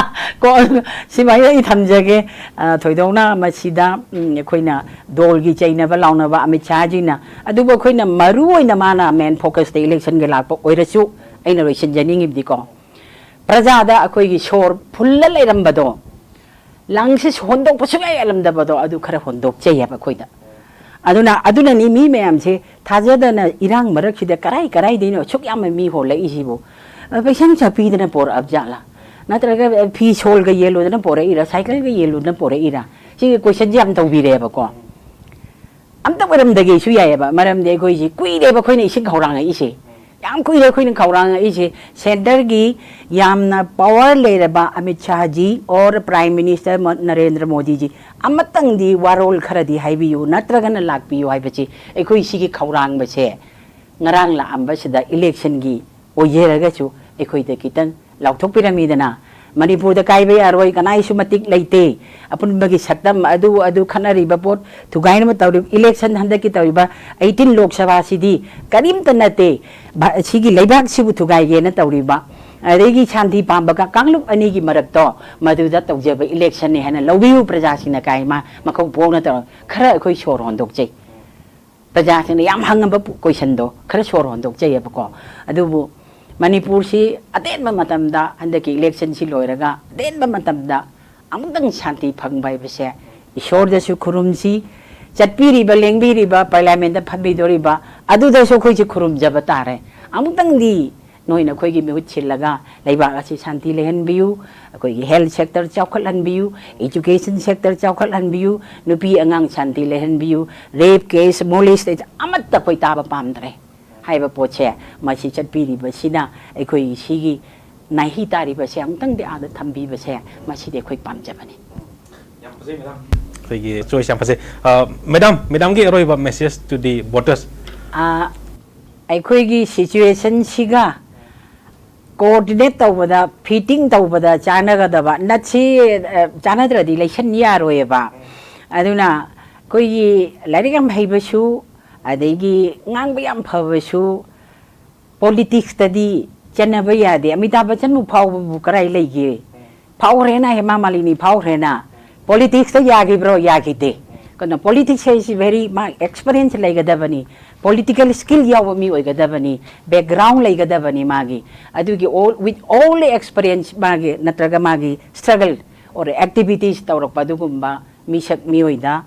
ꯀꯣ, ꯑꯗꯨ ꯁꯤꯃꯥꯏꯅ ꯑꯩ ꯊꯝꯖꯒꯦ꯫ ꯑ, ꯊꯣꯏꯗꯣꯛꯅ ꯃꯁꯤꯗ, ꯎꯝ, ꯑꯩꯈꯣꯏꯅ ꯗꯣꯜꯒꯤ ꯆꯩꯅꯕ ꯂꯥꯎꯅꯕ ꯑꯃꯤꯠ ꯁꯥꯍꯖꯤꯅ, ꯑꯗꯨꯕꯨ ꯑꯩꯈꯣꯏꯅ ꯃꯔꯨ ꯑꯣꯏꯅ ꯃꯥꯅ ꯃꯦꯟ ꯐꯣꯀꯁꯇ ꯏꯂꯦꯛꯁꯟꯒꯤ ꯂꯥꯛꯄ ꯑꯣꯏꯔꯁꯨ, ꯑꯩꯅ ꯂꯣꯏꯁꯤꯟꯖꯅꯤꯡꯉꯤꯕꯗꯤꯀꯣ, ꯄ꯭ꯔꯖꯥꯗ ꯑꯩꯈꯣꯏꯒꯤ ꯁꯣꯔ ꯐꯨꯜꯂ ꯂꯩꯔꯝꯕꯗꯣ, ꯂꯪꯁꯦ ꯍꯣꯟꯗꯣꯛꯄ ꯁꯨꯡꯌꯥ ꯌꯥꯔꯝꯗꯕꯗꯣ, ꯑꯗꯨ ꯈꯔ ꯍꯣꯟꯗꯣꯛꯆꯩ ꯍꯥꯏꯕ ꯑꯩꯈꯣꯏꯗ꯫ ꯑꯗꯨꯅ, ꯑꯗꯨꯅꯅꯤ ꯃꯤ ꯃꯌꯥꯝꯁꯦ ꯊꯥꯖꯗꯅ ꯏꯔꯥꯡ ꯃꯔꯛꯁꯤꯗ ꯀꯔꯥꯏ ꯀꯔꯥꯏꯗꯩꯅꯣ ꯑꯁꯨꯛ ꯌꯥꯝꯕ ꯃꯤ ꯍꯣꯜꯂꯛꯏꯁꯤꯕꯨ? ꯑ, ꯄꯩꯁꯥ ꯅꯨꯡꯁꯥ ꯄꯤꯗꯅ ꯄꯣꯔꯛꯑꯕ ꯖꯥꯠꯂꯥ? ꯅꯠꯇ꯭ꯔꯒ ꯐꯤ ꯁꯣꯜꯒ ꯌꯦꯜꯂꯨꯗꯅ ꯄꯣꯔꯛꯏꯔꯥ? ꯁꯥꯏꯀꯜꯒ ꯌꯦꯜꯂꯨꯗꯅ ꯄꯣꯔꯛꯏꯔꯥ? ꯁꯤꯒꯤ ꯀꯣꯏꯁꯟꯁꯦ ꯌꯥꯝ ꯇꯧꯕꯤꯔꯦꯕꯀꯣ꯫ ꯑꯝꯇ ꯑꯣꯏꯔꯝꯗꯒꯦꯁꯨ ꯌꯥꯏꯑꯕ꯫ ꯃꯔꯝꯗꯤ ꯑꯩꯈꯣꯏꯁꯤ ꯀꯨꯏꯔꯦꯕ ꯑꯩꯈꯣꯏꯅ ꯏꯁꯤꯡ ꯈꯧꯔꯥꯡꯉꯛꯏꯁꯦ꯫ ꯌꯥꯝ ꯀꯨꯏꯔꯦ ꯑꯩꯈꯣꯏꯅ ꯈꯧꯔꯥꯡꯉꯛꯏꯁꯦ꯫ ꯁꯦꯟꯇꯔꯒꯤ ꯌꯥꯝꯅ ꯄꯋꯥꯔ ꯂꯩꯔꯕ ꯑꯃꯤꯠ ꯁꯥꯍꯖꯤ or Prime Minister ꯃ-, ꯅꯔꯦꯟꯗ꯭ꯔ ꯃꯣꯗꯤꯖꯤ ꯑꯃꯇꯪꯗꯤ ꯋꯥꯔꯣꯜ ꯈꯔꯗꯤ ꯍꯥꯏꯕꯤꯌꯨ, ꯅꯠꯇ꯭ꯔꯒꯅ ꯂꯥꯛꯄꯤꯌꯨ ꯍꯥꯏꯕꯁꯤ ꯑꯩꯈꯣꯏ ꯁꯤꯒꯤ ꯈꯧꯔꯥꯡꯕꯁꯦ ꯉꯔꯥꯡ ꯂꯥꯛꯑꯝꯕꯁꯤꯗ ꯏꯂꯦꯛꯁꯟꯒꯤ ꯑꯣꯏꯖꯔꯒꯁꯨ ꯑꯩꯈꯣꯏꯗ ꯈꯤꯇꯪ ꯂꯥꯎꯊꯣꯛꯄꯤꯔꯝꯃꯤꯗꯅ꯫ ꯃꯅꯤꯄꯨꯔꯗ ꯀꯥꯏꯕ ꯌꯥꯔꯣꯏ, ꯀꯅꯥꯏꯁꯨ ꯃꯇꯤꯛ ꯂꯩꯇꯦ, ꯑꯄꯨꯟꯕꯒꯤ ꯁꯛꯇꯝ ꯑꯗꯨ ꯑꯗꯨ ꯈꯠꯅꯔꯤꯕ ꯄꯣꯠ, ꯊꯨꯒꯥꯏꯅꯕ ꯇꯧꯔꯤꯕ ꯏꯂꯦꯛꯁꯟ ꯍꯟꯗꯛꯀꯤ ꯇꯧꯔꯤꯕ ꯑꯩꯇꯤꯟ ꯂꯣꯛ ꯁꯚꯥꯁꯤꯗꯤ ꯀꯔꯤꯝꯇ ꯅꯠꯇꯦ꯫ ꯚꯥ-, ꯁꯤꯒꯤ ꯂꯩꯕꯥꯛꯁꯤꯕꯨ ꯊꯨꯒꯥꯏꯒꯦꯅ ꯇꯧꯔꯤꯕ, ꯑꯗꯒꯤ ꯁꯥꯟꯇꯤ ꯄꯥꯝꯕ ꯀ-, ꯀꯥꯡꯂꯨꯞ ꯑꯅꯤꯒꯤ ꯃꯔꯛꯇꯣ, ꯃꯗꯨꯗ ꯇꯧꯖꯕ ꯏꯂꯦꯛꯁꯟꯅꯤ ꯍꯥꯏꯅ ꯂꯧꯕꯤꯌꯨ ꯄ꯭ꯔꯖꯥꯁꯤꯡꯅ ꯀꯥꯏ ꯃꯥ ꯃꯈꯧ ꯄꯣꯛꯅ ꯇꯧꯔ ꯈꯔ ꯑꯩꯈꯣꯏ ꯁꯣꯔ ꯍꯣꯟꯗꯣꯛꯆꯩ꯫ ꯄ꯭ꯔꯖꯥꯁꯤꯡꯅ ꯌꯥꯝ ꯍꯪꯉꯝꯕ ꯄꯨ-, ꯀꯣꯏꯁꯟꯗꯣ ꯈꯔ ꯁꯣꯔ ꯍꯣꯟꯗꯣꯛꯆꯩꯌꯦꯕꯀꯣ꯫ ꯑꯗꯨꯕꯨ ꯃꯅꯤꯄꯨꯔꯁꯤ ꯑꯇꯦꯟꯕ ꯃꯇꯝꯗ, ꯍꯟꯗꯛꯀꯤ ꯏꯂꯦꯛꯁꯟꯁꯤ ꯂꯣꯏꯔꯒ ꯑꯇꯦꯟꯕ ꯃꯇꯝꯗ ꯑꯃꯨꯛꯇꯪ ꯁꯥꯟꯇꯤ ꯐꯪꯕ ꯍꯥꯏꯕꯁꯦ ꯏꯁꯣꯔꯗꯁꯨ ꯈꯨꯔꯨꯝꯁꯤ, ꯆꯠꯄꯤꯔꯤꯕ ꯂꯦꯡꯕꯤꯔꯤꯕ ꯄꯥꯔꯂꯤꯌꯥꯃꯦꯟꯗ ꯐꯝꯕꯤꯗꯣꯔꯤꯕ ꯑꯗꯨꯗꯁꯨ ꯑꯩꯈꯣꯏꯁꯦ ꯈꯨꯔꯨꯝꯖꯕ ꯇꯥꯔꯦ꯫ ꯑꯃꯨꯛꯇꯪꯗꯤ ꯅꯣꯏꯅ ꯑꯩꯈꯣꯏꯒꯤ ꯃꯤꯍꯨꯠ ꯁꯤꯜꯂꯒ ꯂꯩꯕꯥꯛ ꯑꯁꯤ ꯁꯥꯟꯇꯤ ꯂꯩꯍꯟꯕꯤꯌꯨ, ꯑꯩꯈꯣꯏꯒꯤ ꯍꯦꯜꯊ ꯁꯦꯛꯇꯔ ꯆꯥꯎꯈꯠꯍꯟꯕꯤꯌꯨ, ꯏꯖꯨꯀꯦꯁꯟ ꯁꯦꯛꯇꯔ ꯆꯥꯎꯈꯠꯍꯟꯕꯤꯌꯨ, ꯅꯨꯄꯤ ꯑꯉꯥꯡ ꯁꯥꯟꯇꯤ ꯂꯩꯍꯟꯕꯤꯌꯨ, ꯔꯦꯞ ꯀꯦꯁ, ꯃꯣꯂꯦꯁꯇꯦꯁꯟ ꯑꯃꯠꯇ ꯑꯩꯈꯣꯏ ꯇꯥꯕ ꯄꯥꯝꯗ꯭ꯔꯦ꯫ ꯍꯥꯏꯕ ꯄꯣꯠꯁꯦ ꯃꯁꯤ ꯆꯠꯄꯤꯔꯤꯕꯁꯤꯅ ꯑꯩꯈꯣꯏ ꯁꯤꯒꯤ ꯅꯥꯍꯤ ꯇꯥꯔꯤꯕꯁꯦ ꯑꯃꯨꯛꯇꯪꯗꯤ ꯑꯥꯗ ꯊꯝꯕꯤꯕꯁꯦ ꯃꯁꯤꯗꯤ ꯑꯩꯈꯣꯏ ꯄꯥꯝꯖꯕꯅꯤ꯫ ꯌꯥꯝ ꯐꯖꯩ ꯃꯦꯗꯥꯝ꯫ ꯑꯩꯈꯣꯏꯒꯤ ꯆꯣꯏꯁ ꯌꯥꯝ ꯐꯖꯩ꯫ ꯃꯦꯗꯥꯝ, ꯃꯦꯗꯥꯝꯒꯤ ꯑꯔꯣꯏꯕ message to the voters꯫ ꯑꯥ, ꯑꯩꯈꯣꯏꯒꯤ ꯁꯤꯆꯨꯋꯦꯁꯟꯁꯤꯒ ꯀꯣꯑꯣꯔꯗꯤꯅꯦꯠ ꯇꯧꯕꯗ, ꯐꯤꯇꯤꯡ ꯇꯧꯕꯗ ꯆꯥꯟꯅꯒꯗꯕ ꯅꯠꯁꯤ, ꯑ, ꯆꯥꯟꯅꯗ꯭ꯔꯗꯤ ꯂꯩꯁꯟ ꯌꯥꯔꯣꯏꯑꯕ꯫ ꯑꯗꯨꯅ ꯑꯩꯈꯣꯏꯒꯤ ꯂꯥꯏꯔꯤꯛ ꯌꯥꯝ ꯍꯩꯕꯁꯨ, ꯑꯗꯒꯤ ꯉꯥꯡꯕ ꯌꯥꯝ ꯐꯕꯁꯨ ꯄꯣꯂꯤꯇꯤꯛꯁꯇꯗꯤ ꯆꯟꯅꯕ ꯌꯥꯗꯦ꯫ ꯑꯃꯤꯇꯥꯕ ꯕꯆꯟꯕꯨ ꯐꯥꯎꯕꯕꯨ ꯀꯔꯥꯏ ꯂꯩꯒꯦ? ꯐꯥꯎꯈ꯭ꯔꯦꯅ, ꯍꯦꯃꯥ ꯃꯥꯂꯤꯅꯤ ꯐꯥꯎꯈ꯭ꯔꯦꯅ꯫ ꯄꯣꯂꯤꯇꯤꯛꯁꯇ ꯌꯥꯈꯤꯕ꯭ꯔꯣ? ꯌꯥꯈꯤꯗꯦ꯫ ꯀꯩꯅꯣ, ꯄꯣꯂꯤꯇꯤꯛꯁ ꯍꯥꯏꯁꯤ ꯚꯦꯔꯤ, ꯃꯥ ꯑꯦꯛꯁꯄꯔꯤꯌꯦꯟꯁ ꯂꯩꯒꯗꯕꯅꯤ, ꯄꯣꯂꯤꯇꯤꯀꯦꯜ ꯁ꯭ꯀꯤꯜ ꯌꯥꯎꯕ ꯃꯤ ꯑꯣꯏꯒꯗꯕꯅꯤ, ꯕꯦꯛꯒ꯭ꯔꯥꯎꯟ ꯂꯩꯒꯗꯕꯅꯤ ꯃꯥꯒꯤ꯫ ꯑꯗꯨꯒꯤ all, with all the experience ꯃꯥꯒꯤ, ꯅꯠꯇ꯭ꯔꯒ ꯃꯥꯒꯤ ꯁ꯭ꯇ꯭ꯔꯒꯜ ꯑꯣꯔ ꯑꯦꯛꯇꯤꯚꯤꯇꯤꯁ ꯇꯧꯔꯛꯄ ꯑꯗꯨꯒꯨꯝꯕ ꯃꯤꯁꯛ ꯃꯤꯑꯣꯏꯗ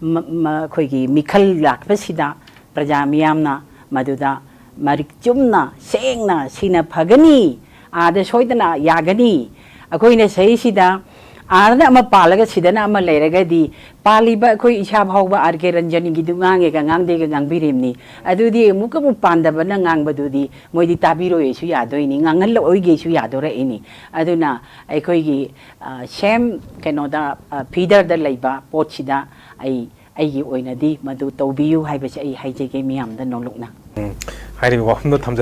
ꯃ-, ꯃ-, ꯑꯩꯈꯣꯏꯒꯤ ꯃꯤꯈꯜ ꯂꯥꯛꯄꯁꯤꯗ ꯄ꯭ꯔꯖꯥ ꯃꯤꯌꯥꯝꯅ ꯃꯗꯨꯗ ꯃꯔꯤꯛ ꯆꯨꯝꯅ, ꯁꯦꯡꯅ, ꯁꯤꯅ ꯐꯒꯅꯤ, ꯑꯥꯗ ꯁꯣꯏꯗꯅ ꯌꯥꯒꯅꯤ꯫ ꯑꯩꯈꯣꯏꯅ ꯁꯤꯗꯩꯁꯤꯗ ꯑꯥꯗꯅ ꯑꯃ ꯄꯥꯜꯂꯒ ꯁꯤꯗꯅ ꯑꯃ ꯂꯩꯔꯒꯗꯤ, ꯄꯥꯜꯂꯤꯕ ꯑꯩꯈꯣꯏ ꯏꯁꯥ ꯐꯥꯎꯕ ꯑꯥꯔ ꯀꯦ ꯔꯟꯖꯟꯒꯤꯗꯨ ꯉꯥꯡꯉꯦꯒ ꯉꯥꯡꯗꯦꯒ ꯉꯥꯡꯕꯤꯔꯤꯕꯅꯤ꯫ ꯑꯗꯨꯗꯤ ꯑꯃꯨꯛꯀ ꯑꯃꯨꯛ ꯄꯥꯟꯗꯕꯅ ꯉꯥꯡꯕꯗꯨꯗꯤ ꯃꯣꯏꯗꯤ ꯇꯥꯕꯤꯔꯣꯏꯁꯨ ꯌꯥꯗꯣꯏꯅꯤ, ꯉꯥꯡꯍꯜꯂꯛꯑꯣꯏꯒꯦꯁꯨ ꯌꯥꯗꯣꯔꯛꯏꯅꯤ꯫ ꯑꯗꯨꯅ ꯑꯩꯈꯣꯏꯒꯤ, ꯑ, ꯁꯦꯝ ꯀꯩꯅꯣꯗ, ꯑ, ꯐꯤꯗꯔꯗ ꯂꯩꯕ ꯄꯣꯠꯁꯤꯗ ꯑꯩ, ꯑꯩꯒꯤ ꯑꯣꯏꯅꯗꯤ ꯃꯗꯨ ꯇꯧꯕꯤꯌꯨ ꯍꯥꯏꯕꯁꯦ ꯑꯩ ꯍꯥꯏꯖꯒꯦ ꯃꯤꯌꯥꯝꯗ ꯅꯣꯂꯨꯛꯅ꯫ ꯎꯝ, ꯍꯥꯏꯔꯤꯕ ꯋꯥꯐꯝꯗꯣ ꯊꯝꯖ